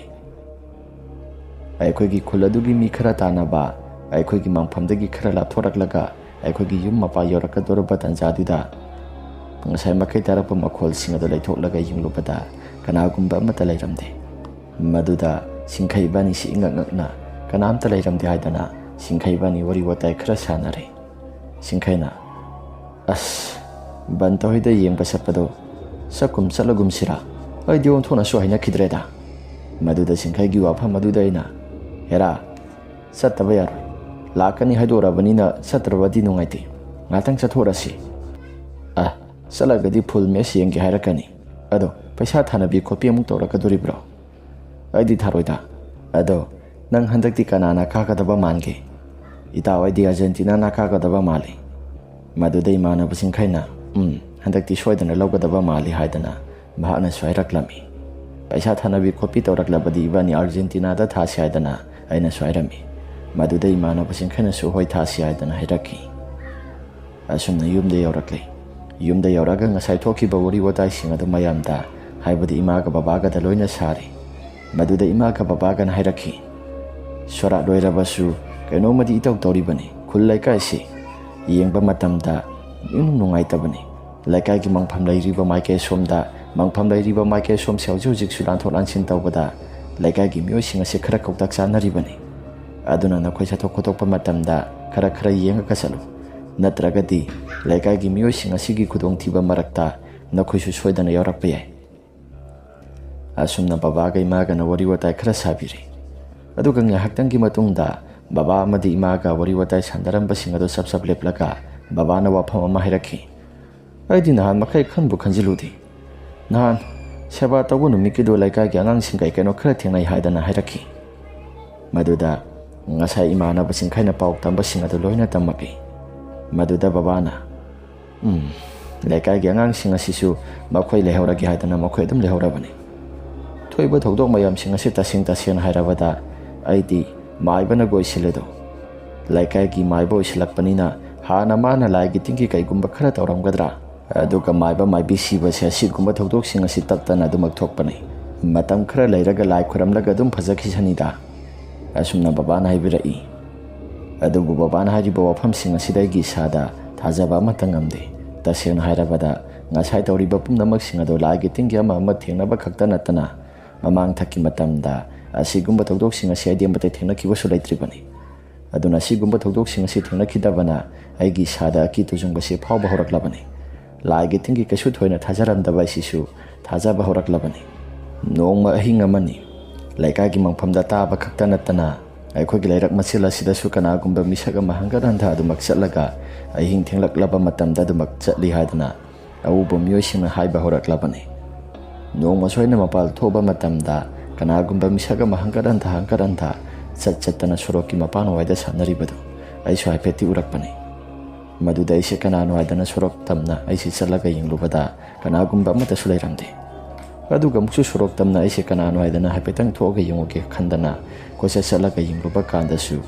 ꯑꯩꯈꯣꯏꯒꯤ ꯈꯨꯜ ꯑꯗꯨꯒꯤ ꯃꯤ ꯈꯔ ꯇꯥꯟꯅꯕ ꯑꯩꯈꯣꯏꯒꯤ ꯃꯪꯐꯝꯗꯒꯤ ꯈꯔ ꯂꯥꯞꯊꯣꯔꯛꯂꯒ ꯑꯩꯈꯣꯏꯒꯤ ꯌꯨꯝ ꯃꯄꯥ ꯌꯧꯔꯛꯀꯗꯧꯔꯕ ꯇꯥꯟꯖꯥꯗꯨꯗ ꯉꯁꯥꯏ ꯃꯈꯩ ꯇꯥꯔꯛꯄ ꯃꯈꯣꯜꯁꯤꯡ ꯑꯗꯨ ꯂꯩꯊꯣꯛꯂꯒ ꯌꯦꯡꯂꯨꯕꯗ ꯀꯅꯥꯒꯨꯝꯕ ꯑꯃꯠꯇ ꯂꯩꯔꯝꯗꯦ꯫ ꯃꯗꯨꯗ ꯁꯤꯡꯈꯩ ꯏꯕꯥꯅꯤꯁꯤ ꯏꯉꯛ ꯉꯛꯅ ꯀꯅꯥꯝꯇ ꯂꯩꯔꯝꯗꯦ ꯍꯥꯏꯗꯅ ꯁꯤꯡꯈꯩ ꯏꯕꯥꯅꯤ ꯋꯥꯔꯤ ꯋꯥꯇꯥꯏ ꯈꯔ ꯁꯥꯟꯅꯔꯦ꯫ ꯁꯤꯡꯈꯩꯅ, "ꯑꯁ, ꯕꯟꯇ ꯍꯣꯏꯗ ꯌꯦꯡꯕ ꯆꯠꯄꯗꯣ ꯆꯠꯀꯨꯝ ꯆꯠꯂꯒꯨꯝꯁꯤꯔꯥ? ꯑꯩꯗꯤ ꯑꯣꯟꯊꯣꯛꯅꯁꯨ ꯍꯩꯅꯈꯤꯗ꯭ꯔꯦꯗ꯫" ꯃꯗꯨꯗ ꯁꯤꯡꯈꯩꯒꯤ ꯋꯥꯐꯝ ꯑꯗꯨꯗ ꯑꯩꯅ, "ꯍꯦꯔꯥ, ꯆꯠꯇꯕ ꯌꯥꯔꯣꯏ꯫ ꯂꯥꯛꯀꯅꯤ ꯍꯥꯏꯗꯣꯔꯕꯅꯤꯅ ꯆꯠꯇ꯭ꯔꯕꯗꯤ ꯅꯨꯡꯉꯥꯏꯇꯦ꯫ ꯉꯥꯛꯇꯪ ꯆꯠꯊꯣꯛꯑꯁꯤ꯫" "ꯑ, ꯆꯠꯂꯒꯗꯤ ꯐꯨꯜ ꯃꯦꯁ ꯌꯦꯡꯒꯦ ꯍꯥꯏꯔꯛꯀꯅꯤ꯫ ꯑꯗꯣ ꯄꯩꯁꯥ ꯊꯥꯅꯕꯤ ꯈꯣꯠꯄꯤ ꯑꯃꯨꯛ ꯇꯧꯔꯛꯀꯗꯣꯔꯤꯕ꯭ꯔꯣ?" "ꯑꯩꯗꯤ ꯊꯥꯔꯣꯏꯗ꯫ ꯑꯗꯣ ꯅꯪ ꯍꯟꯗꯛꯇꯤ ꯀꯅꯥꯅ ꯀꯥꯒꯗꯕ ꯃꯥꯟꯒꯦ?" "ꯏꯇꯥꯎ, ꯑꯩꯗꯤ ꯑꯥꯔꯖꯦꯟꯇꯤꯅꯥꯅ ꯀꯥꯒꯗꯕ ꯃꯥꯜꯂꯤ꯫" ꯃꯗꯨꯗ ꯏꯃꯥꯟꯅꯕ ꯁꯤꯡꯈꯩꯅ, "ꯎꯝ, ꯍꯟꯗꯛꯇꯤ ꯁꯣꯏꯗꯅ ꯂꯧꯒꯗꯕ ꯃꯥꯜꯂꯤ," ꯍꯥꯏꯗꯅ ꯃꯍꯥꯛꯅꯁꯨ ꯍꯥꯏꯔꯛꯂꯝꯃꯤ꯫ ꯄꯩꯁꯥ ꯊꯥꯅꯕꯤ ꯈꯣꯠꯄꯤ ꯇꯧꯔꯛꯂꯕꯗꯤ ꯏꯕꯥꯅꯤ ꯑꯥꯔꯖꯦꯟꯇꯤꯅꯥꯗ ꯊꯥꯁꯤ ꯍꯥꯏꯗꯅ ꯑꯩꯅꯁꯨ ꯍꯥꯏꯔꯝꯃꯤ꯫ ꯃꯗꯨꯗ ꯏꯃꯥꯟꯅꯕ ꯁꯤꯡꯈꯩꯅꯁꯨ ꯍꯣꯏ ꯊꯥꯁꯤ ꯍꯥꯏꯗꯅ ꯍꯥꯏꯔꯛꯈꯤ꯫ ꯑꯁꯨꯝꯅ ꯌꯨꯝꯗ ꯌꯧꯔꯛꯂꯦ꯫ ꯌꯨꯝꯗ ꯌꯧꯔꯛꯑꯒ ꯉꯁꯥꯏ ꯊꯣꯛꯈꯤꯕ ꯋꯥꯔꯤ ꯋꯥꯇꯥꯏꯁꯤꯡ ꯑꯗꯨ ꯃꯌꯥꯝꯗ, ꯍꯥꯏꯕꯗꯤ ꯏꯃꯥꯒ ꯕꯕꯥꯒꯗ ꯂꯣꯏꯅ ꯁꯥꯔꯦ꯫ ꯃꯗꯨꯗ ꯏꯃꯥꯒ ꯕꯕꯥꯒꯅ ꯍꯥꯏꯔꯛꯈꯤ, "ꯁꯣꯔꯥꯠ ꯂꯣꯏꯔꯕꯁꯨ ꯀꯩꯅꯣꯝꯃꯗꯤ ꯏꯇꯧ ꯇꯧꯔꯤꯕꯅꯤ꯫ ꯈꯨꯜ ꯂꯩꯀꯥꯏꯁꯤ ꯌꯦꯡꯕ ꯃꯇꯝꯗ ꯏꯅꯨꯡ ꯅꯨꯡꯉꯥꯏꯇꯕꯅꯤ꯫ ꯂꯩꯀꯥꯏꯒꯤ ꯃꯪꯐꯝ ꯂꯩꯔꯤꯕ ꯃꯥꯏꯀꯩ ꯁꯣꯝꯗ, ꯃꯪꯐꯝ ꯂꯩꯔꯤꯕ ꯃꯥꯏꯀꯩ ꯁꯣꯝꯁꯦ ꯍꯧꯖꯤꯛ ꯍꯧꯖꯤꯛꯁꯨ ꯂꯥꯟꯊꯣꯛ ꯂꯥꯟꯁꯤꯟ ꯇꯧꯕꯗ ꯂꯩꯀꯥꯏꯒꯤ ꯃꯤꯑꯣꯏꯁꯤꯡ ꯑꯁꯤ ꯈꯔ ꯀꯧꯇꯛ ꯆꯥꯅꯔꯤꯕꯅꯤ꯫ ꯑꯗꯨꯅ ꯅꯈꯣꯏ ꯆꯠꯊꯣꯛ ꯈꯣꯠꯇꯣꯛꯄ ꯃꯇꯝꯗ ꯈꯔ ꯈꯔ ꯌꯦꯡꯉꯒ ꯆꯠꯂꯨ꯫ ꯅꯠꯇ꯭ꯔꯒꯗꯤ ꯂꯩꯀꯥꯏꯒꯤ ꯃꯤꯑꯣꯏꯁꯤꯡ ꯑꯁꯤꯒꯤ ꯈꯨꯗꯣꯡꯊꯤꯕ ꯃꯔꯛꯇ ꯅꯈꯣꯏꯁꯨ ꯁꯣꯏꯗꯅ ꯌꯥꯎꯔꯛꯄ ꯌꯥꯏ꯫" ꯑꯁꯨꯝꯅ ꯕꯕꯥꯒ ꯏꯃꯥꯒꯅ ꯋꯥꯔꯤ ꯋꯥꯇꯥꯏ ꯈꯔ ꯁꯥꯕꯤꯔꯤ꯫ ꯑꯗꯨꯒ ꯉꯥꯏꯍꯥꯛꯇꯪꯒꯤ ꯃꯇꯨꯡꯗ ꯕꯕꯥ ꯑꯃꯗꯤ ꯏꯃꯥꯒ ꯋꯥꯔꯤ ꯋꯥꯇꯥꯏ ꯁꯥꯟꯅꯔꯝꯕꯁꯤꯡ ꯑꯗꯨ ꯆꯞ ꯆꯞ ꯂꯦꯞꯂꯒ ꯕꯕꯥꯅ ꯋꯥꯐꯝ ꯑꯃ ꯍꯥꯏꯔꯛꯈꯤ꯫ ꯑꯩꯗꯤ ꯅꯍꯥꯟ ꯃꯈꯩ ꯈꯟꯕꯨ ꯈꯟꯖꯤꯜꯂꯨꯗꯦ꯫ ꯅꯍꯥꯟ ꯁꯦꯕꯥ ꯇꯧꯕ ꯅꯨꯃꯤꯠꯀꯤꯗꯨ ꯂꯩꯀꯥꯏꯒꯤ ꯑꯉꯥꯡꯁꯤꯡ ꯀꯩ ꯀꯩꯅꯣ ꯈꯔ ꯊꯦꯡꯅꯩ ꯍꯥꯏꯗꯅ ꯍꯥꯏꯔꯛꯈꯤ꯫ ꯃꯗꯨꯗ ꯉꯁꯥꯏ ꯏꯃꯥꯟꯅꯕꯁꯤꯡ ꯈꯩꯅ ꯄꯥꯎ ꯇꯝꯕꯁꯤꯡ ꯑꯗꯨ ꯂꯣꯏꯅ ꯇꯝꯃꯛꯏ꯫ ꯃꯗꯨꯗ ꯕꯕꯥꯅ, "ꯎꯝ, ꯂꯩꯀꯥꯏꯒꯤ ꯑꯉꯥꯡꯁꯤꯡ ꯑꯁꯤꯁꯨ ꯃꯈꯣꯏ ꯂꯩꯍꯧꯔꯒꯦ ꯍꯥꯏꯗꯅ ꯃꯈꯣꯏ ꯑꯗꯨꯝ ꯂꯩꯍꯧꯔꯕꯅꯤ꯫" ꯊꯣꯛꯏꯕ ꯊꯧꯗꯣꯛ ꯃꯌꯥꯝꯁꯤꯡ ꯑꯁꯤ ꯇꯁꯦꯡ ꯇꯁꯦꯡꯅ ꯍꯥꯏꯔꯕꯗ ꯑꯩꯗꯤ ꯃꯥꯏꯕꯅ ꯀꯣꯏꯁꯤꯜꯂꯦꯗꯣ꯫ ꯂꯩꯀꯥꯏꯒꯤ ꯃꯥꯏꯕ ꯑꯣꯏꯁꯤꯜꯂꯛꯄꯅꯤꯅ ꯍꯥꯟꯅ ꯃꯥꯅ ꯂꯥꯏꯒꯤ ꯇꯤꯟꯒꯤ ꯀꯩꯒꯨꯝꯕ ꯈꯔ ꯇꯧꯔꯝꯒꯗ꯭ꯔꯥ? ꯑꯗꯨꯒ ꯃꯥꯏꯕ ꯃꯥꯏꯕꯤ ꯁꯤꯕꯁꯦ ꯑꯁꯤꯒꯨꯝꯕ ꯊꯧꯗꯣꯛꯁꯤꯡ ꯑꯁꯤ ꯇꯠꯇꯅ ꯑꯗꯨꯃꯛ ꯊꯣꯛꯄꯅꯤ꯫ ꯃꯇꯝ ꯈꯔ ꯂꯩꯔꯒ ꯂꯥꯏ ꯈꯨꯔꯝꯂꯒ ꯑꯗꯨꯝ ꯐꯖꯈꯤꯁꯅꯤꯗ꯫ ꯑꯁꯨꯝꯅ ꯕꯕꯥꯅ ꯍꯥꯏꯕꯤꯔꯛꯏ꯫ ꯑꯗꯨꯕꯨ ꯕꯕꯥꯅ ꯍꯥꯏꯔꯤꯕ ꯋꯥꯐꯝꯁꯤꯡ ꯑꯁꯤꯗ ꯑꯩꯒꯤ ꯏꯁꯥꯗ ꯊꯥꯖꯕ ꯑꯃꯠꯇ ꯉꯝꯗꯦ꯫ ꯇꯁꯦꯡꯅ ꯍꯥꯏꯔꯕꯗ ꯉꯁꯥꯏ ꯇꯧꯔꯤꯕ ꯄꯨꯝꯅꯃꯛꯁꯤꯡ ꯑꯗꯨ ꯂꯥꯏꯒꯤ ꯇꯤꯟꯒꯤ ꯑꯃ ꯑꯃ ꯊꯦꯡꯅꯕ ꯈꯛꯇ ꯅꯠꯇꯅ ꯃꯃꯥꯡ ꯊꯛꯀꯤ ꯃꯇꯝꯗ ꯑꯁꯤꯒꯨꯝꯕ ꯊꯧꯗꯣꯛꯁꯤꯡ ꯑꯁꯤ ꯑꯩꯗꯤ ꯑꯃꯠꯇ ꯊꯦꯡꯅꯈꯤꯕꯁꯨ ꯂꯩꯇ꯭ꯔꯤꯕꯅꯤ꯫ ꯑꯗꯨꯅ ꯑꯁꯤꯒꯨꯝꯕ ꯊꯧꯗꯣꯛꯁꯤꯡ ꯑꯁꯤ ꯊꯦꯡꯅꯈꯤꯗꯕꯅ ꯑꯩꯒꯤ ꯏꯁꯥꯗ ꯑꯀꯤ ꯇꯨꯖꯨꯡꯕꯁꯤ ꯐꯥꯎꯕ ꯍꯧꯔꯛꯂꯕꯅꯤ꯫ ꯂꯥꯏꯒꯤ ꯇꯤꯟꯒꯤ ꯀꯩꯁꯨ ꯊꯣꯏꯅ ꯊꯥꯖꯔꯝꯗꯕ ꯑꯩꯁꯤꯁꯨ ꯊꯥꯖꯕ ꯍꯧꯔꯛꯂꯕꯅꯤ꯫ ꯅꯣꯡꯃ ꯑꯍꯤꯡ ꯑꯃꯅꯤ꯫ ꯂꯩꯀꯥꯏꯒꯤ ꯃꯐꯝꯗ ꯇꯥꯕ ꯈꯛꯇ ꯅꯠꯇꯅ ꯑꯩꯈꯣꯏꯒꯤ ꯂꯩꯔꯛ ꯃꯆꯤꯜ ꯑꯁꯤꯗꯁꯨ ꯀꯅꯥꯒꯨꯝꯕ ꯃꯤꯁꯛ ꯑꯃ ꯍꯪꯒꯠ ꯍꯟꯊ ꯑꯗꯨꯃꯛ ꯆꯠꯂꯒ ꯑꯍꯤꯡ ꯊꯦꯡꯂꯛꯂꯕ ꯃꯇꯝꯗ ꯑꯗꯨꯃꯛ ꯆꯠꯂꯤ ꯍꯥꯏꯗꯅ ꯑꯎꯕ ꯃꯤꯑꯣꯏꯁꯤꯡꯅ ꯍꯥꯏꯕ ꯍꯧꯔꯛꯂꯕꯅꯤ꯫ ꯅꯣꯡꯃ ꯁꯣꯏꯅ ꯃꯄꯥꯜ ꯊꯣꯛꯑꯕ ꯃꯇꯝꯗ ꯀꯅꯥꯒꯨꯝꯕ ꯃꯤꯁꯛ ꯑꯃ ꯍꯪꯒꯠ ꯍꯟꯊ ꯍꯪꯒꯠ ꯍꯟꯊ ꯆꯠ ꯆꯠꯇꯅ ꯁꯣꯔꯣꯛꯀꯤ ꯃꯄꯥꯟꯋꯥꯏꯗ ꯁꯥꯟꯅꯔꯤꯕꯗꯨ ꯑꯩꯁꯨ ꯍꯥꯏꯐꯦꯠꯇꯤ ꯎꯔꯛꯄꯅꯤ꯫ ꯃꯗꯨꯗ ꯑꯩꯁꯦ ꯀꯅꯥꯅꯣ ꯍꯥꯏꯗꯅ ꯁꯣꯔꯣꯛ ꯇꯝꯅ ꯑꯩꯁꯦ ꯆꯠꯂꯒ ꯌꯦꯡꯂꯨꯕꯗ ꯀꯅꯥꯒꯨꯝꯕ ꯑꯃꯠꯇꯁꯨ ꯂꯩꯔꯝꯗꯦ꯫ ꯑꯗꯨꯒ ꯑꯃꯨꯛꯁꯨ ꯁꯣꯔꯣꯛ ꯇꯝꯅ ꯑꯩꯁꯦ ꯀꯅꯥꯅꯣ ꯍꯥꯏꯗꯅ ꯍꯥꯏꯐꯦꯠꯇꯪ ꯊꯣꯛꯑꯒ ꯌꯦꯡꯉꯨꯒꯦ ꯈꯟꯗꯅ ꯀꯣꯏꯆꯠ ꯆꯠꯂꯒ ꯌꯦꯡꯂꯨꯕ ꯀꯥꯟꯗꯁꯨ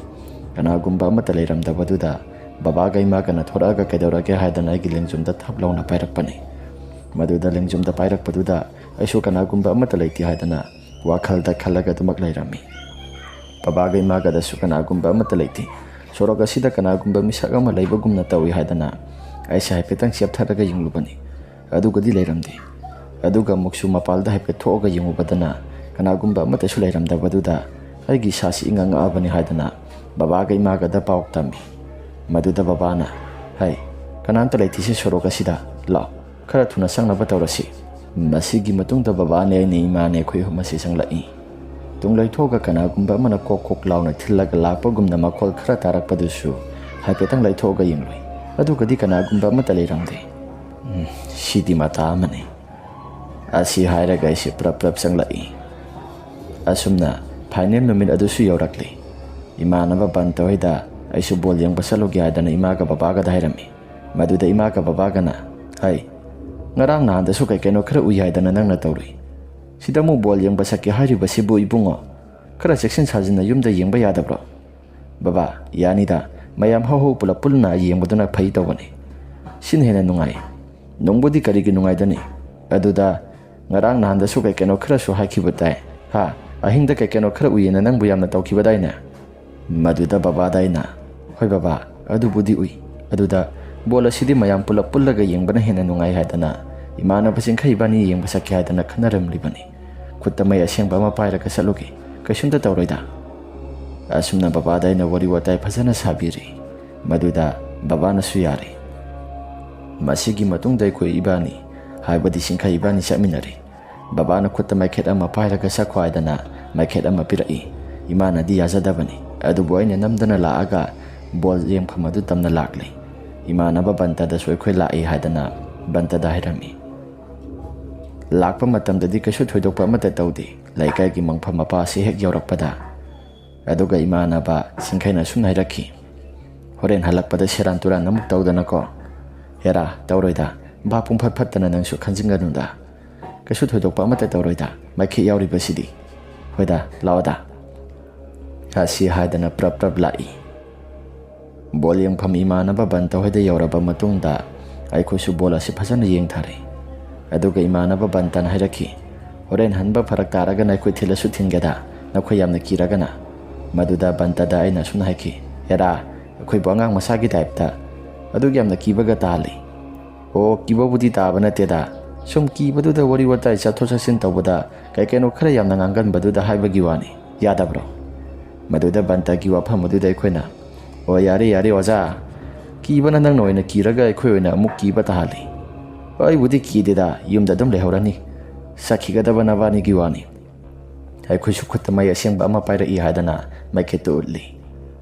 ꯀꯅꯥꯒꯨꯝꯕ ꯑꯃꯠꯇ ꯂꯩꯔꯝꯗꯕꯗꯨꯗ ꯕꯕꯥꯒ ꯏꯃꯥꯒꯅ ꯊꯣꯔꯛꯑꯒ ꯀꯩꯗꯧꯔꯒꯦ ꯍꯥꯏꯗꯅ ꯑꯩꯒꯤ ꯂꯦꯡꯖꯨꯝꯗ ꯊꯞ ꯂꯥꯎꯅ ꯄꯥꯏꯔꯛꯄꯅꯤ꯫ ꯃꯗꯨꯗ ꯂꯦꯡꯖꯨꯝꯗ ꯄꯥꯏꯔꯛꯄꯗꯨꯗ ꯑꯩꯁꯨ ꯀꯅꯥꯒꯨꯝꯕ ꯑꯃꯠꯇ ꯂꯩꯇꯦ ꯍꯥꯏꯗꯅ ꯋꯥꯈꯜꯗ ꯈꯜꯂꯒ ꯑꯗꯨꯃꯛ ꯂꯩꯔꯝꯃꯤ꯫ ꯕꯕꯥꯒ ꯏꯃꯥꯒꯗꯁꯨ ꯀꯅꯥꯒꯨꯝꯕ ꯑꯃꯠꯇ ꯂꯩꯇꯦ꯫ ꯁꯣꯔꯣꯛ ꯑꯁꯤꯗ ꯀꯅꯥꯒꯨꯝꯕ ꯃꯤꯁꯛ ꯑꯃ ꯂꯩꯕꯒꯨꯝꯅ ꯇꯧꯏ ꯍꯥꯏꯗꯅ ꯑꯩꯁꯦ ꯍꯥꯏꯐꯦꯠꯇꯪ ꯆꯦꯞꯊꯔꯒ ꯌꯦꯡꯂꯨꯕꯅꯤ꯫ ꯑꯗꯨꯒꯗꯤ ꯂꯩꯔꯝꯗꯦ꯫ ꯑꯗꯨꯒ ꯑꯃꯨꯛꯁꯨ ꯃꯄꯥꯜꯗ ꯍꯥꯏꯐꯦꯠ ꯊꯣꯛꯑꯒ ꯌꯦꯡꯉꯨꯕꯗꯅ ꯀꯅꯥꯒꯨꯝꯕ ꯑꯃꯠꯇꯁꯨ ꯂꯩꯔꯝꯗꯕꯗꯨꯗ ꯑꯩꯒꯤ ꯏꯁꯥꯁꯤ ꯏꯉꯛ ꯉꯛꯑꯕꯅꯤ ꯍꯥꯏꯗꯅ ꯕꯕꯥꯒ ꯏꯃꯥꯒꯗ ꯄꯥꯎ ꯇꯝꯃꯤ꯫ ꯃꯗꯨꯗ ꯕꯕꯥꯅ, "ꯍꯩ, ꯀꯅꯥꯝꯇ ꯂꯩꯇ꯭ꯔꯤꯁꯦ ꯁꯣꯔꯣꯛ ꯑꯁꯤꯗ, ꯂꯥꯛꯑꯣ, ꯈꯔ ꯊꯨꯅ ꯆꯪꯅꯕ ꯇꯧꯔꯁꯤ꯫ ꯃꯁꯤꯒꯤ ꯃꯇꯨꯡꯗ ꯕꯕꯥꯅꯦ ꯑꯩꯅꯦ ꯏꯃꯥꯅꯦ ꯑꯩꯈꯣꯏ ꯑꯍꯨꯝ ꯑꯁꯤ ꯆꯪꯂꯛꯏ꯫" ꯇꯨꯡ ꯂꯩꯊꯣꯛꯑꯒ ꯀꯅꯥꯒꯨꯝꯕ ꯑꯃꯅ ꯀꯣꯛ ꯀꯣꯛ ꯂꯥꯎꯅ ꯊꯤꯜꯂꯒ ꯂꯥꯛꯄꯒꯨꯝꯅ ꯃꯈꯣꯜ ꯈꯔ ꯇꯥꯔꯛꯄꯗꯨꯁꯨ ꯍꯥꯏꯐꯦꯠꯇꯪ ꯂꯩꯊꯣꯛꯑꯒ ꯌꯦꯡꯂꯨꯏ꯫ ꯑꯗꯨꯒꯗꯤ ꯀꯅꯥꯒꯨꯝꯕ ꯑꯃꯠꯇ ꯂꯩꯔꯝꯗꯦ꯫ "ꯎꯝ, ꯁꯤꯗꯤ ꯃꯇꯥ ꯑꯃꯅꯤ"꯫ ꯑꯁꯤ ꯍꯥꯏꯔꯒ ꯑꯩꯁꯦ ꯄ꯭ꯔꯞ ꯄ꯭ꯔꯞ ꯆꯪꯂꯛꯏ꯫ ꯑꯁꯨꯝꯅ ꯐꯥꯏꯅꯦꯜ ꯅꯨꯃꯤꯠ ꯑꯗꯨꯁꯨ ꯌꯧꯔꯛꯂꯤ꯫ ꯏꯃꯥꯟꯅꯕ ꯕꯟꯇ ꯍꯣꯏꯗ ꯑꯩꯁꯨ ꯕꯣꯜ ꯌꯦꯡꯕ ꯆꯠꯂꯨꯒꯦ ꯍꯥꯏꯗꯅ ꯏꯃꯥꯒ ꯕꯕꯥꯒꯗ ꯍꯥꯏꯔꯝꯃꯤ꯫ ꯃꯗꯨꯗ ꯏꯃꯥꯒ ꯕꯕꯥꯒꯅ, "ꯍꯩ, ꯉꯔꯥꯡ ꯅꯍꯥꯟꯗꯁꯨ ꯀꯩ ꯀꯩꯅꯣ ꯈꯔ ꯎꯏ ꯍꯥꯏꯗꯅ ꯅꯪꯅ ꯇꯧꯔꯨꯏ꯫ ꯁꯤꯗ ꯑꯃꯨꯛ ꯕꯣꯜ ꯌꯦꯡꯕ ꯆꯠꯀꯦ ꯍꯥꯏꯔꯤꯕꯁꯤꯕꯨ ꯏꯕꯨꯡꯉꯣ? ꯈꯔ ꯆꯦꯛꯁꯤꯟ ꯁꯥꯖꯤꯟꯅ ꯌꯨꯝꯗ ꯌꯦꯡꯕ ꯌꯥꯗꯕ꯭ꯔꯣ?" "ꯕꯕꯥ, ꯌꯥꯅꯤꯗ, ꯃꯌꯥꯝ ꯍꯧ ꯍꯧ ꯄꯨꯂꯞ ꯄꯨꯟꯅ ꯌꯦꯡꯕꯗꯨꯅ ꯐꯩ ꯇꯧꯕꯅꯤ꯫ ꯁꯤꯅ ꯍꯦꯟꯅ ꯅꯨꯡꯉꯥꯏ"꯫ "ꯅꯨꯡꯕꯨꯗꯤ ꯀꯔꯤꯒꯤ ꯅꯨꯡꯉꯥꯏꯗꯅꯤ? ꯑꯗꯨꯗ ꯉꯔꯥꯡ ꯅꯍꯥꯟꯗꯁꯨ ꯀꯩ ꯀꯩꯅꯣ ꯈꯔꯁꯨ ꯍꯥꯏꯈꯤꯕ ꯇꯥꯏ꯫ ꯍꯥ? ꯑꯍꯤꯡꯗ ꯀꯩ ꯀꯩꯅꯣ ꯈꯔ ꯎꯏꯌꯦꯅ ꯅꯪꯕꯨ ꯌꯥꯝꯅ ꯇꯧꯈꯤꯕꯗꯥꯏꯅꯦ?" ꯃꯗꯨꯗ ꯕꯕꯥꯗ ꯑꯩꯅ, "ꯍꯣꯏ ꯕꯕꯥ, ꯑꯗꯨꯕꯨꯗꯤ ꯎꯏ꯫ ꯑꯗꯨꯗ ꯕꯣꯜ ꯑꯁꯤꯗꯤ ꯃꯌꯥꯝ ꯄꯨꯂꯞ ꯄꯨꯜꯂꯒ ꯌꯦꯡꯕꯅ ꯍꯦꯟꯅ ꯅꯨꯡꯉꯥꯏ ꯍꯥꯏꯗꯅ ꯏꯃꯥꯟꯅꯕ ꯆꯤꯡꯈꯩ ꯏꯕꯥꯅꯤ ꯌꯦꯡꯕ ꯆꯠꯀꯦ ꯍꯥꯏꯗꯅ ꯈꯟꯅꯔꯝꯂꯤꯕꯅꯤ꯫ ꯈꯨꯠꯇ ꯃꯩ ꯑꯁꯦꯡꯕ ꯑꯃ ꯄꯥꯏꯔꯒ ꯆꯠꯂꯨꯒꯦ, ꯀꯩꯁꯨꯝꯇ ꯇꯧꯔꯣꯏꯗ"꯫ ꯑꯁꯨꯝꯅ ꯕꯕꯥꯗ ꯑꯩꯅ ꯋꯥꯔꯤ ꯋꯥꯇꯥꯏ ꯐꯖꯅ ꯁꯥꯕꯤꯔꯤ꯫ ꯃꯗꯨꯗ ꯕꯕꯥꯅꯁꯨ ꯌꯥꯔꯦ꯫ ꯃꯁꯤꯒꯤ ꯃꯇꯨꯡꯗ ꯑꯩꯈꯣꯏ ꯏꯕꯥꯅꯤ, ꯍꯥꯏꯕꯗꯤ ꯆꯤꯡꯈꯩ ꯏꯕꯥꯅꯤ ꯆꯠꯃꯤꯟꯅꯔꯦ꯫ ꯕꯕꯥꯅ ꯈꯨꯠꯇ ꯃꯩꯈꯦꯠ ꯑꯃ ꯄꯥꯏꯔꯒ ꯆꯠꯈꯣ ꯍꯥꯏꯗꯅ ꯃꯩꯈꯦꯠ ꯑꯃ ꯄꯤꯔꯛꯏ꯫ ꯏꯃꯥꯅꯗꯤ ꯌꯥꯖꯗꯕꯅꯤ, ꯑꯗꯨꯕꯨ ꯑꯩꯅ ꯅꯝꯗꯅ ꯂꯥꯛꯑꯒ ꯕꯣꯜ ꯌꯦꯡꯐꯝ ꯑꯗꯨ ꯇꯝꯅ ꯂꯥꯛꯂꯤ꯫ ꯏꯃꯥꯟꯅꯕ ꯕꯟꯇꯗꯁꯨ ꯑꯩꯈꯣꯏ ꯂꯥꯛꯏ ꯍꯥꯏꯗꯅ ꯕꯟꯇꯗ ꯍꯥꯏꯔꯝꯃꯤ꯫ ꯂꯥꯛꯄ ꯃꯇꯝꯗꯗꯤ ꯀꯩꯁꯨ ꯊꯣꯏꯗꯣꯛꯄ ꯑꯃꯠꯇ ꯇꯧꯗꯦ꯫ ꯂꯩꯀꯥꯏꯒꯤ ꯃꯪꯐꯝ ꯃꯄꯥ ꯑꯁꯤ ꯍꯦꯛ ꯌꯧꯔꯛꯄꯗ, ꯑꯗꯨꯒ ꯏꯃꯥꯟꯅꯕ ꯆꯤꯡꯈꯩꯅ ꯑꯁꯨꯝꯅ ꯍꯥꯏꯔꯛꯈꯤ, "ꯍꯣꯔꯦꯟ ꯍꯜꯂꯛꯄꯗ ꯁꯦꯔꯥꯟ ꯇꯨꯔꯥꯟ ꯑꯃꯨꯛ ꯇꯧꯗꯅꯀꯣ"꯫ "ꯍꯦꯔꯥ, ꯇꯧꯔꯣꯏꯗ꯫ ꯚꯥꯞ ꯄꯨꯡꯐꯠ ꯐꯠꯇꯅ ꯅꯪꯁꯨ ꯈꯟꯖꯤꯟꯒꯅꯨꯗ꯫ ꯀꯩꯁꯨ ꯊꯣꯏꯗꯣꯛꯄ ꯑꯃꯠꯇ ꯇꯧꯔꯣꯏꯗ꯫ ꯃꯩꯈꯦꯠ ꯌꯥꯎꯔꯤꯕꯁꯤꯗꯤ꯫ ꯍꯣꯏꯗ, ꯂꯥꯛꯑꯣꯗ"꯫ ꯑꯁꯤ ꯍꯥꯏꯗꯅ ꯄ꯭ꯔꯞ ꯄ꯭ꯔꯞ ꯂꯥꯛꯏ꯫ ꯕꯣꯜ ꯌꯦꯡꯐꯝ ꯏꯃꯥꯟꯅꯕ ꯕꯟꯇ ꯍꯣꯏꯗ ꯌꯧꯔꯕ ꯃꯇꯨꯡꯗ ꯑꯩꯈꯣꯏꯁꯨ ꯕꯣꯜ ꯑꯁꯤ ꯐꯖꯅ ꯌꯦꯡꯊꯔꯦ꯫ ꯑꯗꯨꯒ ꯏꯃꯥꯟꯅꯕ ꯕꯟꯇꯅ ꯍꯥꯏꯔꯛꯈꯤ, "ꯍꯣꯔꯦꯟ ꯍꯟꯕ ꯐꯔꯛ ꯇꯥꯔꯒꯅ ꯑꯩꯈꯣꯏ ꯊꯤꯜꯂꯁꯨ ꯊꯤꯟꯒꯦꯗ, ꯅꯈꯣꯏ ꯌꯥꯝꯅ ꯀꯤꯔꯒꯅ"꯫ ꯃꯗꯨꯗ ꯕꯟꯇꯗ ꯑꯩꯅ ꯑꯁꯨꯝꯅ ꯍꯥꯏꯈꯤ, "ꯍꯦꯔꯥ, ꯑꯩꯈꯣꯏꯕꯨ ꯑꯉꯥꯡ ꯃꯆꯥꯒꯤ ꯇꯥꯏꯞꯇ ꯑꯗꯨꯛ ꯌꯥꯝꯅ ꯀꯤꯕꯒ ꯇꯥꯍꯜꯂꯤ"꯫ "ꯑꯣ, ꯀꯤꯕꯕꯨꯗꯤ ꯇꯥꯕ ꯅꯠꯇꯦꯗ, ꯁꯨꯝ ꯀꯤꯕꯗꯨꯗ ꯋꯥꯔꯤ ꯋꯥꯇꯥꯏ ꯆꯠꯊꯣꯛ ꯆꯠꯁꯤꯟ ꯇꯧꯕꯗ ꯀꯩ ꯀꯩꯅꯣ ꯈꯔ ꯌꯥꯝꯅ ꯉꯥꯡꯒꯟꯕꯗꯨꯗ ꯍꯥꯏꯕꯒꯤ ꯋꯥꯅꯤ꯫ ꯌꯥꯗꯕ꯭ꯔꯣ?" ꯃꯗꯨꯗ ꯕꯟꯇꯒꯤ ꯋꯥꯐꯝ ꯑꯗꯨꯗ ꯑꯩꯈꯣꯏꯅ, "ꯑꯣ, ꯌꯥꯔꯦ, ꯌꯥꯔꯦ, ꯑꯣꯖꯥ꯫ ꯀꯤꯕꯅ ꯅꯪꯅ ꯑꯣꯏꯅ ꯀꯤꯔꯒ ꯑꯩꯈꯣꯏ ꯑꯣꯏꯅ ꯑꯃꯨꯛ ꯀꯤꯕ ꯇꯥꯍꯜꯂꯤ꯫ ꯑꯩꯕꯨꯗꯤ ꯀꯤꯗꯦꯗ, ꯌꯨꯝꯗ ꯑꯗꯨꯝ ꯂꯩꯍꯧꯔꯅꯤ꯫ ꯆꯠꯈꯤꯒꯗꯕ ꯅꯕꯥꯅꯤꯒꯤ ꯋꯥꯅꯤ"꯫ ꯑꯩꯈꯣꯏꯁꯨ ꯈꯨꯠꯇ ꯃꯩ ꯑꯁꯦꯡꯕ ꯑꯃ ꯄꯥꯏꯔꯛꯏ ꯍꯥꯏꯗꯅ ꯃꯩꯈꯦꯠꯇꯨ ꯎꯠꯂꯤ꯫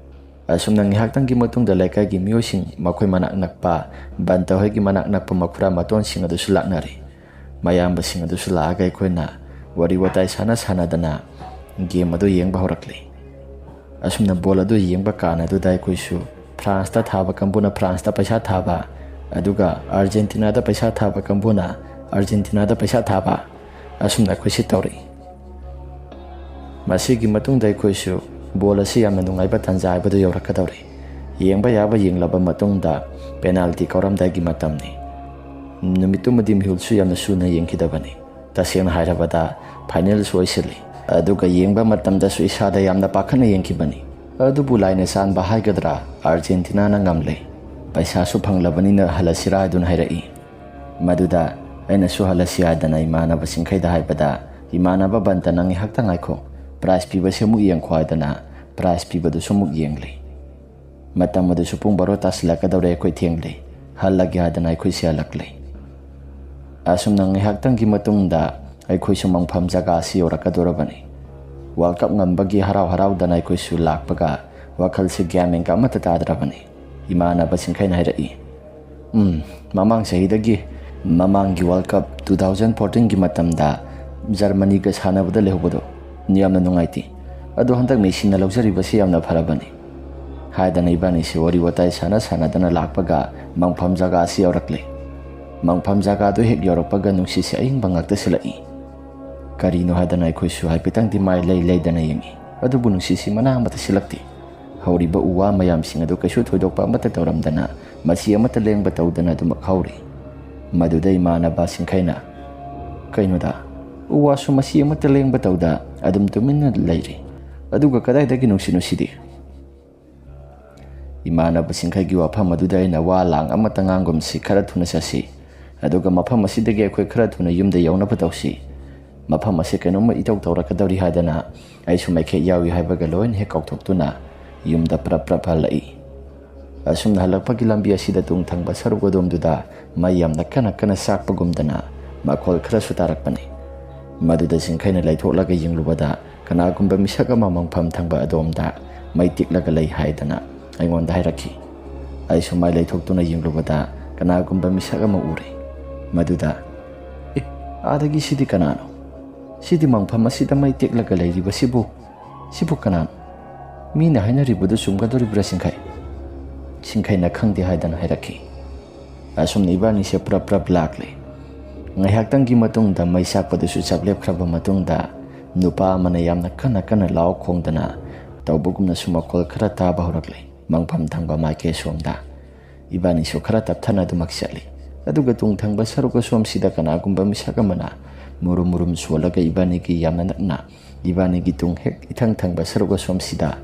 ꯑꯁꯨꯝꯅ ꯉꯥꯏꯍꯥꯛꯇꯪꯒꯤ ꯃꯇꯨꯡꯗ ꯂꯩꯀꯥꯏꯒꯤ ꯃꯤꯑꯣꯏꯁꯤꯡ, ꯃꯈꯣꯏ ꯃꯅꯥꯛ ꯅꯛꯄ ꯕꯟꯇ ꯍꯣꯏꯒꯤ ꯃꯅꯥꯛ ꯅꯛꯄ ꯃꯈꯨꯔꯥ ꯃꯇꯣꯟꯁꯤꯡ ꯑꯗꯨꯁꯨ ꯂꯥꯛꯅꯔꯦ꯫ ꯃꯌꯥꯝꯕꯁꯤꯡ ꯑꯗꯨꯁꯨ ꯂꯥꯛꯑꯒ ꯑꯩꯈꯣꯏꯅ ꯋꯥꯔꯤ ꯋꯥꯇꯥꯏ ꯁꯥꯟꯅ ꯁꯥꯟꯅꯗꯅ ꯒꯦꯝ ꯑꯗꯨ ꯌꯦꯡꯕ ꯍꯧꯔꯛꯂꯦ꯫ ꯑꯁꯨꯝꯅ ꯕꯣꯜ ꯑꯗꯨ ꯌꯦꯡꯕ ꯀꯥꯟ ꯑꯗꯨꯗ ꯑꯩꯈꯣꯏꯁꯨ ꯐ꯭ꯔꯥꯟꯁꯇ ꯊꯥꯕ ꯀꯥꯡꯕꯨꯅ ꯐ꯭ꯔꯥꯟꯁꯇ ꯄꯩꯁꯥ ꯊꯥꯕ, ꯑꯗꯨꯒ ꯑꯥꯔꯖꯦꯟꯇꯤꯅꯥꯗ ꯄꯩꯁꯥ ꯊꯥꯕ ꯀꯥꯡꯕꯨꯅ ꯑꯥꯔꯖꯦꯟꯇꯤꯅꯥꯗ ꯄꯩꯁꯥ ꯊꯥꯕ, ꯑꯁꯨꯝꯅ ꯑꯩꯈꯣꯏꯁꯤ ꯇꯧꯔꯛꯏ꯫ ꯃꯁꯤꯒꯤ ꯃꯇꯨꯡꯗ ꯑꯩꯈꯣꯏꯁꯨ ꯕꯣꯜ ꯑꯁꯤ ꯌꯥꯝꯅ ꯅꯨꯡꯉꯥꯏꯕ ꯇꯥꯟꯖꯥ ꯍꯥꯏꯕꯗꯨ ꯌꯧꯔꯛꯀꯗꯧꯔꯦ꯫ ꯌꯦꯡꯕ ꯌꯥꯕ ꯌꯦꯡꯂꯕ ꯃꯇꯨꯡꯗ ꯄꯦꯅꯥꯜꯇꯤ ꯀꯥꯎꯔꯝꯗꯥꯏꯒꯤ ꯃꯇꯝꯅꯤ꯫ ꯅꯨꯃꯤꯠꯇꯨꯃꯗꯤ ꯃꯤꯍꯨꯜꯁꯨ ꯌꯥꯝꯅ ꯁꯨꯅ ꯌꯦꯡꯈꯤꯗꯕꯅꯤ꯫ ꯇꯁꯦꯡꯅ ꯍꯥꯏꯔꯕꯗ, ꯐꯥꯏꯅꯦꯜꯁꯨ ꯑꯣꯏꯁꯤꯜꯂꯤ꯫ ꯑꯗꯨꯒ ꯌꯦꯡꯕ ꯃꯇꯝꯗꯁꯨ ꯏꯁꯥꯗ ꯌꯥꯝꯅ ꯄꯥꯈꯠꯅ ꯌꯦꯡꯈꯤꯕꯅꯤ꯫ ꯑꯗꯨꯕꯨ ꯂꯥꯏꯅ ꯆꯥꯟꯕ ꯍꯥꯏꯒꯗ꯭ꯔꯥ, ꯑꯥꯔꯖꯦꯟꯇꯤꯅꯥꯅ ꯉꯝꯂꯦ꯫ ꯄꯩꯁꯥꯁꯨ ꯐꯪꯂꯕꯅꯤꯅ ꯍꯜꯂꯁꯤꯔꯥ ꯍꯥꯏꯗꯨꯅ ꯍꯥꯏꯔꯛꯏ꯫ ꯃꯗꯨꯗ ꯑꯩꯅꯁꯨ ꯍꯜꯂꯁꯤ ꯍꯥꯏꯗꯅ ꯏꯃꯥꯟꯅꯕꯁꯤꯡꯈꯩꯗ ꯍꯥꯏꯕꯗ, ꯏꯃꯥꯟꯅꯕ ꯕꯟꯇꯅ "ꯉꯥꯏꯍꯥꯛꯇ ꯉꯥꯏꯈꯣ, ꯄ꯭ꯔꯥꯏꯖ ꯄꯤꯕꯁꯦ ꯑꯃꯨꯛ ꯌꯦꯡꯈꯣ" ꯍꯥꯏꯗꯅ ꯄ꯭ꯔꯥꯏꯖ ꯄꯤꯕꯗꯨꯁꯨ ꯑꯃꯨꯛ ꯌꯦꯡꯂꯦ꯫ ꯃꯇꯝ ꯑꯗꯨꯁꯨ ꯄꯨꯡ ꯕꯥꯔꯣ ꯇꯥꯁꯤꯜꯂꯛꯀꯗꯧꯔꯦ, ꯑꯩꯈꯣꯏ ꯊꯦꯡꯂꯦ꯫ ꯍꯜꯂꯒꯦ ꯍꯥꯏꯗꯅ ꯑꯩꯈꯣꯏꯁꯦ ꯍꯜꯂꯛꯂꯦ꯫ ꯑꯁꯨꯝꯅ ꯉꯥꯏꯍꯥꯛꯇꯪꯒꯤ ꯃꯇꯨꯡꯗ ꯑꯩꯈꯣꯏꯁꯨ ꯃꯪꯐꯝ ꯖꯒꯥ ꯑꯁꯤ ꯌꯧꯔꯛꯀꯗꯧꯔꯕꯅꯤ꯫ ꯋꯥꯔꯜ ꯀꯞ ꯉꯝꯕꯒꯤ ꯍꯔꯥꯎ ꯍꯔꯥꯎꯗꯅ ꯑꯩꯈꯣꯏꯁꯨ ꯂꯥꯛꯄꯒ ꯋꯥꯈꯜꯁꯤ ꯒ꯭ꯌꯥꯟ ꯃꯦꯟꯒ ꯑꯃꯠꯇ ꯇꯥꯗ꯭ꯔꯕꯅꯤ꯫ ꯏꯃꯥꯟꯅꯕꯁꯤꯡꯈꯩꯅ ꯍꯥꯏꯔꯛꯏ, "ꯎꯝ, ꯃꯃꯥꯡ ꯆꯍꯤꯗꯒꯤ, ꯃꯃꯥꯡꯒꯤ ꯋꯥꯔꯜ ꯀꯞ ꯇꯨ ꯊꯥꯎꯖꯟ ꯐꯣꯔꯇꯤꯟꯒꯤ ꯃꯇꯝꯗ ꯖꯔꯃꯅꯤꯒ ꯁꯥꯟꯅꯕꯗ ꯂꯩꯍꯧꯕꯗꯣ ꯌꯥꯝꯅ ꯅꯨꯡꯉꯥꯏꯇꯦ꯫ ꯑꯗꯣ ꯍꯟꯗꯛ ꯃꯦꯁꯤꯅ ꯂꯧꯖꯔꯤꯕꯁꯤ ꯌꯥꯝꯅ ꯐꯔꯕꯅꯤ" ꯍꯥꯏꯗꯅ ꯏꯕꯥꯅꯤꯁꯤ ꯋꯥꯔꯤ ꯋꯥꯇꯥꯏ ꯁꯥꯟꯅ ꯁꯥꯟꯅꯗꯅ ꯂꯥꯛꯄꯒ ꯃꯪꯐꯝ ꯖꯒꯥ ꯑꯁꯤ ꯌꯧꯔꯛꯂꯦ꯫ ꯃꯪꯐꯝ ꯖꯒꯥꯗꯨ ꯍꯦꯛ ꯌꯧꯔꯛꯄꯒ ꯅꯨꯡꯁꯤꯠꯁꯤ ꯑꯏꯪꯕ ꯉꯥꯛꯇ ꯁꯤꯜꯂꯛꯏ꯫ ꯀꯔꯤꯅꯣ ꯍꯥꯏꯗꯅ ꯑꯩꯈꯣꯏꯁꯨ ꯍꯥꯏꯐꯦꯠꯇꯪꯗꯤ ꯃꯥꯏ ꯂꯩ ꯂꯩꯗꯅ ꯌꯦꯡꯉꯤ, ꯑꯗꯨꯕꯨ ꯅꯨꯡꯁꯤꯠꯁꯤ ꯃꯅꯥ ꯑꯃꯠꯇ ꯁꯤꯜꯂꯛꯇꯦ꯫ ꯍꯧꯔꯤꯕ ꯎ ꯋꯥ ꯃꯌꯥꯝꯁꯤꯡ ꯑꯗꯨ ꯀꯩꯁꯨ ꯊꯣꯏꯗꯣꯛꯄ ꯑꯃꯠꯇ ꯇꯧꯔꯝꯗꯅ, ꯃꯆꯤ ꯑꯃꯠꯇ ꯂꯦꯡꯕ ꯇꯧꯗꯅ ꯑꯗꯨꯃꯛ ꯍꯧꯔꯤ꯫ ꯃꯗꯨꯗ ꯏꯃꯥꯟꯅꯕꯁꯤꯡꯈꯩꯅ, "ꯀꯩꯅꯣꯗ, ꯎ ꯋꯥꯁꯨ ꯃꯆꯤ ꯑꯃꯠꯇ ꯂꯦꯡꯕ ꯇꯧꯗ ꯑꯗꯨꯝ ꯇꯨꯃꯤꯟꯅ ꯂꯩꯔꯤ, ꯑꯗꯨꯒ ꯀꯗꯥꯏꯗꯒꯤ ꯅꯨꯡꯁꯤꯠꯅꯣ ꯁꯤꯗꯤ?" ꯏꯃꯥꯟꯅꯕꯁꯤꯡꯈꯩꯒꯤ ꯋꯥꯐꯝ ꯑꯗꯨꯗ ꯑꯩꯅ, "ꯋꯥ ꯂꯥꯡ ꯑꯃꯠꯇ ꯉꯥꯡꯒꯨꯝꯁꯤ, ꯈꯔ ꯊꯨꯅ ꯆꯠꯁꯤ, ꯑꯗꯨꯒ ꯃꯐꯝ ꯑꯁꯤꯗꯒꯤ ꯑꯩꯈꯣꯏ ꯈꯔ ꯊꯨꯅ ꯌꯨꯝꯗ ꯌꯧꯅꯕ ꯇꯧꯁꯤ꯫ ꯃꯐꯝ ꯑꯁꯤ ꯀꯩꯅꯣꯝꯃ ꯏꯇꯧ ꯇꯧꯔꯛꯀꯗꯧꯔꯤ" ꯍꯥꯏꯗꯅ ꯑꯩꯁꯨ ꯃꯩꯈꯦꯠ ꯌꯥꯎꯏ ꯍꯥꯏꯕꯒ ꯂꯣꯏꯅ ꯍꯦꯛ ꯀꯥꯎꯊꯣꯛꯇꯨꯅ ꯌꯨꯝꯗ ꯄ꯭ꯔꯞ ꯄ꯭ꯔꯞ ꯍꯜꯂꯛꯏ꯫ ꯑꯁꯨꯝꯅ ꯍꯜꯂꯛꯄꯒꯤ ꯂꯝꯕꯤ ꯑꯁꯤꯗ ꯇꯨꯡ ꯊꯪꯕ ꯁꯔꯨꯛ ꯑꯗꯣꯝꯗꯨꯗ ꯃꯩ ꯌꯥꯝꯅ ꯀꯟꯅ ꯀꯟꯅ ꯆꯥꯛꯄꯒꯨꯝꯗꯅ ꯃꯈꯣꯜ ꯈꯔꯁꯨ ꯇꯥꯔꯛꯄꯅꯤ꯫ ꯃꯗꯨꯗ ꯁꯤꯡꯈꯩꯅ ꯂꯩꯊꯣꯛꯂꯒ ꯌꯦꯡꯂꯨꯕꯗ ꯀꯅꯥꯒꯨꯝꯕ ꯃꯤꯁꯛ ꯑꯃ ꯃꯪꯐꯝ ꯊꯪꯕ ꯑꯗꯣꯝꯗ ꯃꯩ ꯇꯤꯛꯂꯒ ꯂꯩ ꯍꯥꯏꯗꯅ ꯑꯩꯉꯣꯟꯗ ꯍꯥꯏꯔꯛꯈꯤ꯫ ꯑꯩꯁꯨ ꯃꯥꯏ ꯂꯩꯊꯣꯛꯇꯨꯅ ꯌꯦꯡꯂꯨꯕꯗ ꯀꯅꯥꯒꯨꯝꯕ ꯃꯤꯁꯛ ꯑꯃ ꯎꯔꯦ꯫ ꯃꯗꯨꯗ, "ꯑꯦ, ꯑꯥꯗꯒꯤ ꯁꯤꯗꯤ ꯀꯅꯥꯅꯣ? ꯁꯤꯗꯤ ꯃꯪꯐꯝ ꯑꯁꯤꯗ ꯃꯩ ꯇꯦꯛꯂꯒ ꯂꯩꯔꯤꯕꯁꯤꯕꯨ, ꯁꯤꯕꯨ ꯀꯅꯥꯅꯣ? ꯃꯤꯅ ꯍꯥꯏꯅꯔꯤꯕꯗꯨ ꯆꯨꯝꯒꯗꯧꯔꯤꯕ꯭ꯔꯥ, ꯁꯤꯡꯈꯩ?" ꯁꯤꯡꯈꯩꯅ ꯈꯪꯗꯦ ꯍꯥꯏꯗꯅ ꯍꯥꯏꯔꯛꯈꯤ꯫ ꯑꯁꯨꯝꯅ ꯏꯕꯥꯅꯤꯁꯦ ꯄ꯭ꯔꯞ ꯄ꯭ꯔꯞ ꯂꯥꯛꯂꯦ꯫ ꯉꯥꯏꯍꯥꯛꯇꯪꯒꯤ ꯃꯇꯨꯡꯗ ꯃꯩ ꯆꯥꯛꯄꯗꯨꯁꯨ ꯆꯞ ꯂꯦꯞꯈ꯭ꯔꯕ ꯃꯇꯨꯡꯗ, ꯅꯨꯄꯥ ꯑꯃꯅ ꯌꯥꯝꯅ ꯀꯟꯅ ꯀꯟꯅ ꯂꯥꯎ ꯈꯣꯡꯗꯅ ꯇꯧꯕꯒꯨꯝꯅꯁꯨ ꯃꯈꯣꯜ ꯈꯔ ꯇꯥꯕ ꯍꯧꯔꯛꯂꯦ꯫ ꯃꯪꯐꯝ ꯊꯪꯕ ꯃꯥꯏꯀꯩ ꯑꯁꯣꯝꯗ ꯏꯕꯥꯅꯤꯁꯨ ꯈꯔ ꯇꯞꯊꯅ ꯑꯗꯨꯃꯛ ꯆꯠꯂꯤ꯫ ꯑꯗꯨꯒ ꯇꯨꯡ ꯊꯪꯕ ꯁꯔꯨꯛ ꯑꯁꯣꯝꯁꯤꯗ ꯀꯅꯥꯒꯨꯝꯕ ꯃꯤꯁꯛ ꯑꯃꯅ ꯃꯨꯔꯨꯝ ꯃꯨꯔꯨꯝ ꯁꯣꯜꯂꯒ ꯏꯕꯥꯅꯤꯒꯤ ꯌꯥꯝꯅ ꯅꯛꯅ, ꯏꯕꯥꯅꯤꯒꯤ ꯇꯨꯡ ꯍꯦꯛ ꯏꯊꯪ ꯊꯪꯕ ꯁꯔꯨꯛ ꯑꯁꯣꯝꯁꯤꯗ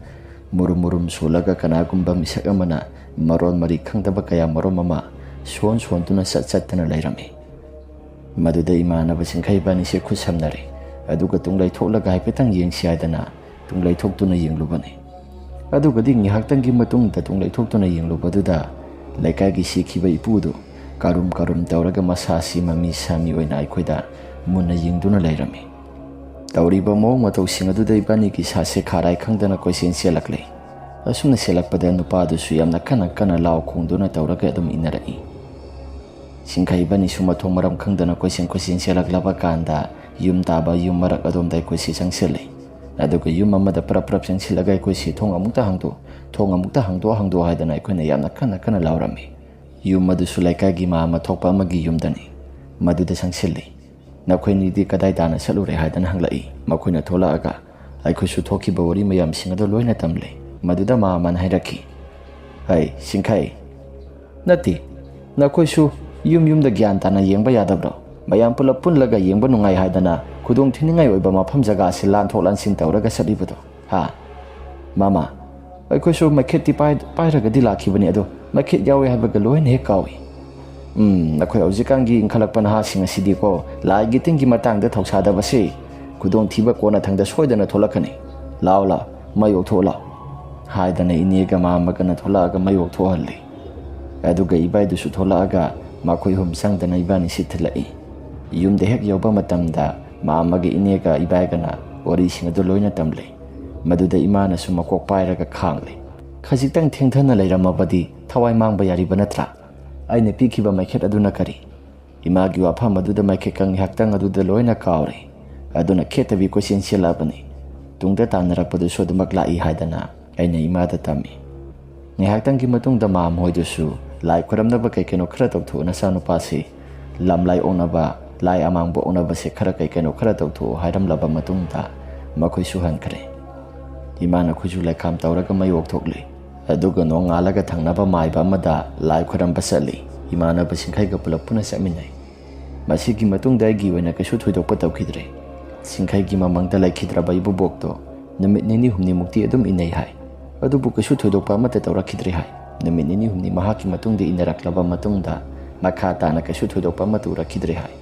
ꯃꯨꯔꯨꯝ ꯃꯨꯔꯨꯝ ꯁꯣꯜꯂꯒ ꯀꯅꯥꯒꯨꯝꯕ ꯃꯤꯁꯛ ꯑꯃꯅ ꯃꯔꯣꯟ ꯃꯔꯤ ꯈꯪꯗꯕ ꯀꯌꯥ ꯃꯔꯨꯝ ꯑꯃ ꯁꯣꯟ ꯁꯣꯟꯗꯨꯅ ꯆꯠ ꯆꯠꯇꯅ ꯂꯩꯔꯝꯃꯤ꯫ ꯃꯗꯨꯗ ꯏꯃꯥꯟꯅꯕ ꯁꯤꯡꯈꯩ ꯏꯕꯥꯅꯤꯁꯦ ꯈꯨꯠ ꯁꯝꯅꯔꯦ꯫ ꯑꯗꯨꯒ ꯇꯨꯡ ꯂꯩꯊꯣꯛꯂꯒ ꯍꯥꯏꯐꯦꯠꯇꯪ ꯌꯦꯡꯁꯤ ꯍꯥꯏꯗꯅ ꯇꯨꯡ ꯂꯩꯊꯣꯛꯇꯨꯅ ꯌꯦꯡꯂꯨꯕꯅꯤ꯫ ꯑꯗꯨꯒꯗꯤ ꯉꯥꯏꯍꯥꯛꯇꯪꯒꯤ ꯃꯇꯨꯡꯗ ꯇꯨꯡ ꯂꯩꯊꯣꯛꯇꯨꯅ ꯌꯦꯡꯂꯨꯕꯗꯨꯗ, ꯂꯩꯀꯥꯏꯒꯤ ꯁꯤꯈꯤꯕ ꯏꯄꯨꯗꯨ ꯀꯥꯔꯨꯝ ꯀꯥꯔꯨꯝ ꯇꯧꯔꯒ ꯃꯁꯥꯁꯤ ꯃꯃꯤ ꯁꯥꯃꯤ ꯑꯣꯏꯅ ꯑꯩꯈꯣꯏꯗ ꯃꯨꯟꯅ ꯌꯦꯡꯗꯨꯅ ꯂꯩꯔꯝꯃꯤ꯫ ꯇꯧꯔꯤꯕ ꯃꯑꯣꯡ ꯃꯇꯧꯁꯤꯡ ꯑꯗꯨꯗ ꯏꯕꯥꯅꯤꯒꯤ ꯏꯁꯥꯁꯦ ꯈꯥꯔꯥꯏ ꯈꯪꯗꯅ ꯀꯣꯏꯆꯦꯟ ꯆꯦꯜꯂꯛꯂꯦ꯫ ꯑꯁꯨꯝꯅ ꯆꯦꯜꯂꯛꯄꯗ ꯅꯨꯄꯥꯗꯨꯁꯨ ꯌꯥꯝꯅ ꯀꯟꯅ ꯀꯟꯅ ꯂꯥꯎ ꯈꯣꯡꯗꯨꯅ ꯇꯧꯔꯒ ꯑꯗꯨꯝ ꯏꯟꯅꯔꯛꯏ꯫ ꯁꯤꯡꯈꯩ ꯏꯕꯥꯅꯤꯁꯨ ꯃꯊꯣꯡ ꯃꯔꯝ ꯈꯪꯗꯅ ꯀꯣꯏꯆꯦꯟ ꯀꯣꯏꯆꯦꯟ ꯆꯦꯜꯂꯛꯂꯕ ꯀꯥꯟꯗ, ꯌꯨꯝ ꯇꯥꯕ ꯌꯨꯝ ꯃꯔꯛ ꯑꯗꯣꯝꯗ ꯑꯩꯈꯣꯏꯁꯤ ꯆꯪꯁꯤꯜꯂꯤ꯫ ꯑꯗꯨꯒ ꯌꯨꯝ ꯑꯃꯗ ꯄ꯭ꯔꯞ ꯄ꯭ꯔꯞ ꯆꯪꯁꯤꯜꯂꯒ ꯑꯩꯈꯣꯏꯁꯤ ꯊꯣꯡ ꯑꯃꯨꯛꯇ ꯍꯥꯡꯗꯣꯛ, ꯊꯣꯡ ꯑꯃꯨꯛꯇ ꯍꯥꯡꯗꯣꯛ, ꯍꯥꯡꯗꯣꯛ ꯍꯥꯏꯗꯅ ꯑꯩꯈꯣꯏꯅ ꯌꯥꯝꯅ ꯀꯟꯅ ꯀꯟꯅ ꯂꯥꯎꯔꯝꯃꯤ꯫ ꯌꯨꯝ ꯑꯗꯨꯁꯨ ꯂꯩꯀꯥꯏꯒꯤ ꯃꯥ ꯑꯃ ꯊꯣꯛꯄ ꯑꯃꯒꯤ ꯌꯨꯝꯗꯅꯤ꯫ ꯃꯗꯨꯗ ꯆꯪꯁꯤꯜꯂꯤ꯫ "ꯅꯈꯣꯏꯅꯤꯗꯤ ꯀꯗꯥꯏ ꯇꯥꯟꯅ ꯆꯠꯂꯨꯔꯦ?" ꯍꯥꯏꯗꯅ ꯍꯪꯂꯛꯏ꯫ ꯃꯈꯣꯏꯅ ꯊꯣꯛꯂꯛꯑꯒ ꯑꯩꯈꯣꯏꯁꯨ ꯊꯣꯛꯈꯤꯕ ꯋꯥꯔꯤ ꯃꯌꯥꯝꯁꯤꯡ ꯑꯗꯨ ꯂꯣꯏꯅ ꯇꯝꯂꯦ꯫ ꯃꯗꯨꯗ ꯃꯥ ꯑꯃꯅ ꯍꯥꯏꯔꯛꯈꯤ, "ꯍꯩ, ꯁꯤꯡꯈꯩ, ꯅꯠꯇꯦ, ꯅꯈꯣꯏꯁꯨ ꯌꯨꯝ ꯌꯨꯝꯗ ꯒ꯭ꯌꯥꯟ ꯇꯥꯅ ꯌꯦꯡꯕ ꯌꯥꯗꯕ꯭ꯔꯣ? ꯃꯌꯥꯝ ꯄꯨꯂꯞ ꯄꯨꯜꯂꯒ ꯌꯦꯡꯕ ꯅꯨꯡꯉꯥꯏ ꯍꯥꯏꯗꯅ ꯈꯨꯗꯣꯡ ꯊꯤꯅꯤꯡꯉꯥꯏ ꯑꯣꯏꯕ ꯃꯐꯝ ꯖꯒꯥꯁꯤ ꯂꯥꯟꯊꯣꯛ ꯂꯥꯟꯁꯤꯟ ꯇꯧꯔꯒ ꯆꯠꯂꯤꯕꯗꯣ, ꯍꯥ? ꯃꯃꯥ, ꯑꯩꯈꯣꯏꯁꯨ ꯃꯩꯈꯦꯠꯇꯤ ꯄꯥꯏ-, ꯄꯥꯏꯔꯒꯗꯤ ꯂꯥꯛꯈꯤꯕꯅꯤ, ꯑꯗꯣ ꯃꯩꯈꯦꯠ ꯌꯥꯎꯋꯦ ꯍꯥꯏꯕꯒ ꯂꯣꯏꯅ ꯍꯦꯛ ꯀꯥꯎꯏ꯫ ꯎꯝ, ꯅꯈꯣꯏ ꯍꯧꯖꯤꯛꯀꯥꯟꯒꯤ ꯏꯟꯈꯠꯂꯛꯄ ꯅꯍꯥꯁꯤꯡ ꯑꯁꯤꯗꯤꯀꯣ, ꯂꯥꯏꯒꯤ ꯇꯤꯟꯒꯤ ꯃꯇꯥꯡꯗ ꯊꯧꯁꯥꯗꯕꯁꯤ ꯈꯨꯗꯣꯡꯊꯤꯕ ꯀꯣꯟꯅꯊꯪꯗ ꯁꯣꯏꯗꯅ ꯊꯣꯛꯂꯛꯀꯅꯤ꯫ ꯂꯥꯎ, ꯂꯥꯎ, ꯃꯩ ꯑꯣꯛꯊꯣꯛꯑꯣ ꯂꯥꯎ," ꯍꯥꯏꯗꯅ ꯏꯅꯦꯒ ꯃꯥꯝꯃꯒꯅ ꯊꯣꯛꯂꯛꯑꯒ ꯃꯩ ꯑꯣꯛꯊꯣꯛꯍꯜꯂꯤ꯫ ꯑꯗꯨꯒ ꯏꯕꯥꯏꯗꯨꯁꯨ ꯊꯣꯛꯂꯛꯑꯒ ꯃꯈꯣꯏ ꯑꯍꯨꯝ ꯆꯪꯗꯅ ꯏꯕꯥꯅꯤꯁꯤ ꯊꯤꯜꯂꯛꯏ꯫ ꯌꯨꯝꯗ ꯍꯦꯛ ꯌꯧꯕ ꯃꯇꯝꯗ ꯃꯥꯝꯃꯒ ꯏꯅꯦꯒ ꯏꯕꯥꯏꯒꯅ ꯋꯥꯔꯤꯁꯤꯡ ꯑꯗꯨ ꯂꯣꯏꯅ ꯇꯝꯂꯤ꯫ ꯃꯗꯨꯗ ꯏꯃꯥꯅꯁꯨ ꯃꯀꯣꯛ ꯄꯥꯏꯔꯒ ꯈꯥꯡꯂꯤ꯫ "ꯈꯖꯤꯛꯇꯪ ꯊꯦꯡꯊꯅ ꯂꯩꯔꯝꯃꯕꯗꯤ ꯊꯋꯥꯏ ꯃꯥꯡꯕ ꯌꯥꯔꯤꯕ ꯅꯠꯇ꯭ꯔꯥ? ꯑꯩꯅ ꯄꯤꯈꯤꯕ ꯃꯩꯈꯦꯠ ꯑꯗꯨꯅ ꯀꯔꯤ?" ꯏꯃꯥꯒꯤ ꯋꯥꯐꯝ ꯑꯗꯨꯗ ꯃꯩꯈꯦꯠꯀ ꯉꯥꯏꯍꯥꯛꯇꯪ ꯑꯗꯨꯗ ꯂꯣꯏꯅ ꯀꯥꯎꯔꯦ꯫ ꯑꯗꯨꯅ ꯈꯦꯠꯇꯕꯤ ꯀꯣꯏꯆꯦꯟ ꯆꯦꯜꯂꯛꯑꯕꯅꯤ꯫ ꯇꯨꯡꯗ ꯇꯥꯟꯅꯔꯛꯄꯗꯨꯁꯨ ꯑꯗꯨꯃꯛ ꯂꯥꯛꯏ ꯍꯥꯏꯗꯅ ꯑꯩꯅ ꯏꯃꯥꯗ ꯇꯝꯃꯤ꯫ ꯉꯥꯏꯍꯥꯛꯇꯪꯒꯤ ꯃꯇꯨꯡꯗ ꯃꯥꯝ ꯍꯣꯏꯗꯨꯁꯨ ꯂꯥꯏ ꯈꯨꯔꯝꯅꯕ ꯀꯩ ꯀꯩꯅꯣ ꯈꯔ ꯇꯧꯊꯣꯛꯎ, ꯅꯆꯥꯅꯨꯄꯥꯁꯤ ꯂꯝ ꯂꯥꯏ ꯑꯣꯛꯅꯕ, ꯂꯥꯏ ꯑꯃꯥꯡꯕ ꯑꯣꯛꯅꯕꯁꯦ ꯈꯔ ꯀꯩ ꯀꯩꯅꯣ ꯈꯔ ꯇꯧꯊꯣꯛꯎ ꯍꯥꯏꯔꯝꯂꯕ ꯃꯇꯨꯡꯗ ꯃꯈꯣꯏꯁꯨ ꯍꯟꯈ꯭ꯔꯦ꯫ ꯏꯃꯥꯅ ꯈꯨꯖꯨ ꯂꯩꯈꯥꯝ ꯇꯧꯔꯒ ꯃꯩ ꯑꯣꯛꯊꯣꯛꯂꯤ꯫ ꯑꯗꯨꯒ ꯅꯣꯡꯉꯥꯜꯂꯒ ꯊꯪꯅꯕ ꯃꯥꯏꯕ ꯑꯃꯗ ꯂꯥꯏ ꯈꯨꯔꯝꯕ ꯆꯠꯂꯤ꯫ ꯏꯃꯥꯟꯅꯕ ꯁꯤꯡꯈꯩꯒ ꯄꯨꯂꯞ ꯄꯨꯟꯅ ꯆꯠꯃꯤꯟꯅꯩ꯫ ꯃꯁꯤꯒꯤ ꯃꯇꯨꯡꯗ ꯑꯩꯒꯤ ꯑꯣꯏꯅ ꯀꯩꯁꯨ ꯊꯣꯏꯗꯣꯛꯄ ꯇꯧꯈꯤꯗ꯭ꯔꯦ꯫ ꯁꯤꯡꯈꯩꯒꯤ ꯃꯃꯥꯡꯗ ꯂꯩꯈꯤꯗ꯭ꯔꯕ ꯏꯕꯨꯕꯣꯛꯇꯣ ꯅꯨꯃꯤꯠ ꯅꯤꯅꯤ ꯍꯨꯝꯅꯤꯃꯨꯛꯇꯤ ꯑꯗꯨꯝ ꯏꯟꯅꯩ ꯍꯥꯏ꯫ ꯑꯗꯨꯕꯨ ꯀꯩꯁꯨ ꯊꯣꯏꯗꯣꯛꯄ ꯑꯃꯠꯇ ꯇꯧꯔꯛꯈꯤꯗ꯭ꯔꯦ ꯍꯥꯏ꯫ ꯅꯨꯃꯤꯠ ꯅꯤꯅꯤ ꯍꯨꯝꯅꯤ ꯃꯍꯥꯛꯀꯤ ꯃꯇꯨꯡꯗ ꯏꯟꯅꯔꯛꯂꯕ ꯃꯇꯨꯡꯗ ꯃꯈꯥ ꯇꯥꯅ ꯀꯩꯁꯨ ꯊꯣꯏꯗꯣꯛꯄ ꯑꯃꯠꯇ ꯎꯔꯛꯈꯤꯗ꯭ꯔꯦ ꯍꯥꯏ꯫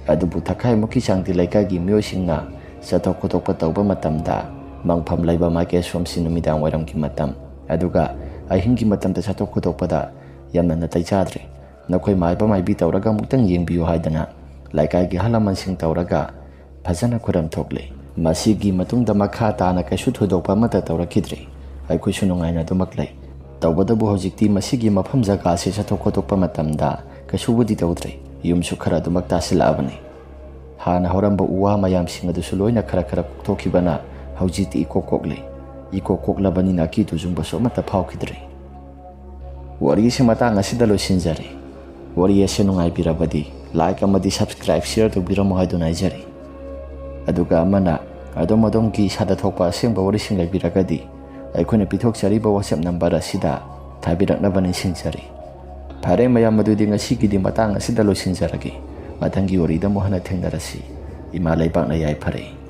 ꯑꯗꯨꯕꯨ ꯊꯈꯥꯏꯃꯨꯛꯀꯤ ꯆꯥꯡꯗꯤ ꯂꯩꯀꯥꯏꯒꯤ ꯃꯤꯑꯣꯏꯁꯤꯡꯅ ꯆꯠꯊꯣꯛ ꯈꯣꯠꯇꯣꯛꯄ ꯇꯧꯕ ꯃꯇꯝꯗ ꯃꯪꯐꯝ ꯂꯩꯕ ꯃꯥꯏꯀꯩ ꯑꯁꯣꯝꯁꯤ ꯅꯨꯃꯤꯗꯥꯡ ꯋꯥꯏꯔꯝꯒꯤ ꯃꯇꯝ, ꯑꯗꯨꯒ ꯑꯍꯤꯡꯒꯤ ꯃꯇꯝꯗ ꯆꯠꯊꯣꯛ ꯈꯣꯠꯇꯣꯛꯄꯗ ꯌꯥꯝꯅ ꯅꯥꯇꯩ ꯆꯥꯗ꯭ꯔꯦ꯫ ꯅꯈꯣꯏ ꯃꯥꯏꯕ ꯃꯥꯏꯕꯤ ꯇꯧꯔꯒ ꯑꯃꯨꯛꯇꯪ ꯌꯦꯡꯕꯤꯌꯨ ꯍꯥꯏꯗꯅ ꯂꯩꯀꯥꯏꯒꯤ ꯑꯍꯜ ꯂꯃꯟꯁꯤꯡ ꯇꯧꯔꯒ ꯐꯖꯅ ꯈꯨꯔꯝ ꯊꯣꯛꯂꯦ꯫ ꯃꯁꯤꯒꯤ ꯃꯇꯨꯡꯗ ꯃꯈꯥ ꯇꯥꯅ ꯀꯩꯁꯨ ꯊꯣꯏꯗꯣꯛꯄ ꯑꯃꯠꯇ ꯇꯧꯔꯛꯈꯤꯗ꯭ꯔꯦ꯫ ꯑꯩꯈꯣꯏꯁꯨ ꯅꯨꯡꯉꯥꯏꯅ ꯑꯗꯨꯃꯛ ꯂꯩ꯫ ꯇꯧꯕꯇꯕꯨ ꯍꯧꯖꯤꯛꯇꯤ ꯃꯁꯤꯒꯤ ꯃꯐꯝ ꯖꯒꯥꯁꯤ ꯆꯠꯊꯣꯛ ꯈꯣꯠꯇꯣꯛꯄ ꯃꯇꯝꯗ ꯀꯩꯁꯨꯕꯨꯗꯤ ꯇꯧꯗ꯭ꯔꯦ꯫ ꯌꯨꯝꯁꯨ ꯈꯔ ꯑꯗꯨꯃꯛ ꯇꯥꯁꯤꯜꯂꯛꯑꯕꯅꯤ꯫ ꯍꯥꯟꯅ ꯍꯧꯔꯝꯕ ꯎ ꯋꯥ ꯃꯌꯥꯝꯁꯤꯡ ꯑꯗꯨꯁꯨ ꯂꯣꯏꯅ ꯈꯔ ꯈꯔ ꯀꯣꯛꯊꯣꯛꯈꯤꯕꯅ ꯍꯧꯖꯤꯛꯇꯤ ꯏꯀꯣꯛ ꯀꯣꯛꯂꯦ꯫ ꯏꯀꯣꯛ ꯀꯣꯛꯂꯕꯅꯤꯅ ꯑꯀꯤ ꯇꯨꯖꯨꯡꯕꯁꯨ ꯑꯃꯠꯇ ꯐꯥꯎꯈꯤꯗ꯭ꯔꯦ꯫ ꯋꯥꯔꯤꯁꯦ ꯃꯇꯥꯡ ꯑꯁꯤꯗ ꯂꯣꯏꯁꯤꯟꯖꯔꯦ꯫ ꯋꯥꯔꯤ ꯑꯁꯦ ꯅꯨꯡꯉꯥꯏꯕꯤꯔꯕꯗꯤ like ꯑꯃꯗꯤ subscribe, share ꯇꯧꯕꯤꯔꯝꯃꯨ ꯍꯥꯏꯗꯨꯅ ꯍꯥꯏꯖꯔꯤ꯫ ꯑꯗꯨꯒ ꯑꯃꯅ ꯑꯗꯣꯝ ꯑꯗꯣꯝꯒꯤ ꯏꯁꯥꯗ ꯊꯣꯛꯄ ꯑꯁꯦꯡꯕ ꯋꯥꯔꯤꯁꯤꯡ ꯂꯩꯕꯤꯔꯒꯗꯤ ꯑꯩꯈꯣꯏꯅ ꯄꯤꯊꯣꯛꯆꯔꯤꯕ WhatsApp number ꯑꯁꯤꯗ ꯊꯥꯕꯤꯔꯛꯅꯕ ꯅꯤꯡꯁꯤꯡꯖꯔꯤ꯫ ꯐꯔꯦ ꯃꯌꯥꯝ, ꯑꯗꯨꯗꯤ ꯉꯁꯤꯒꯤꯗꯤ ꯃꯇꯥꯡ ꯑꯁꯤꯗ ꯂꯣꯏꯁꯤꯟꯖꯔꯒꯦ꯫ ꯃꯊꯪꯒꯤ ꯋꯥꯔꯤꯗ ꯑꯃꯨꯛ ꯍꯟꯅ ꯊꯦꯡꯅꯔꯁꯤ꯫ ꯏꯃꯥ ꯂꯩꯕꯥꯛꯅ ꯌꯥꯏꯐꯔꯦ꯫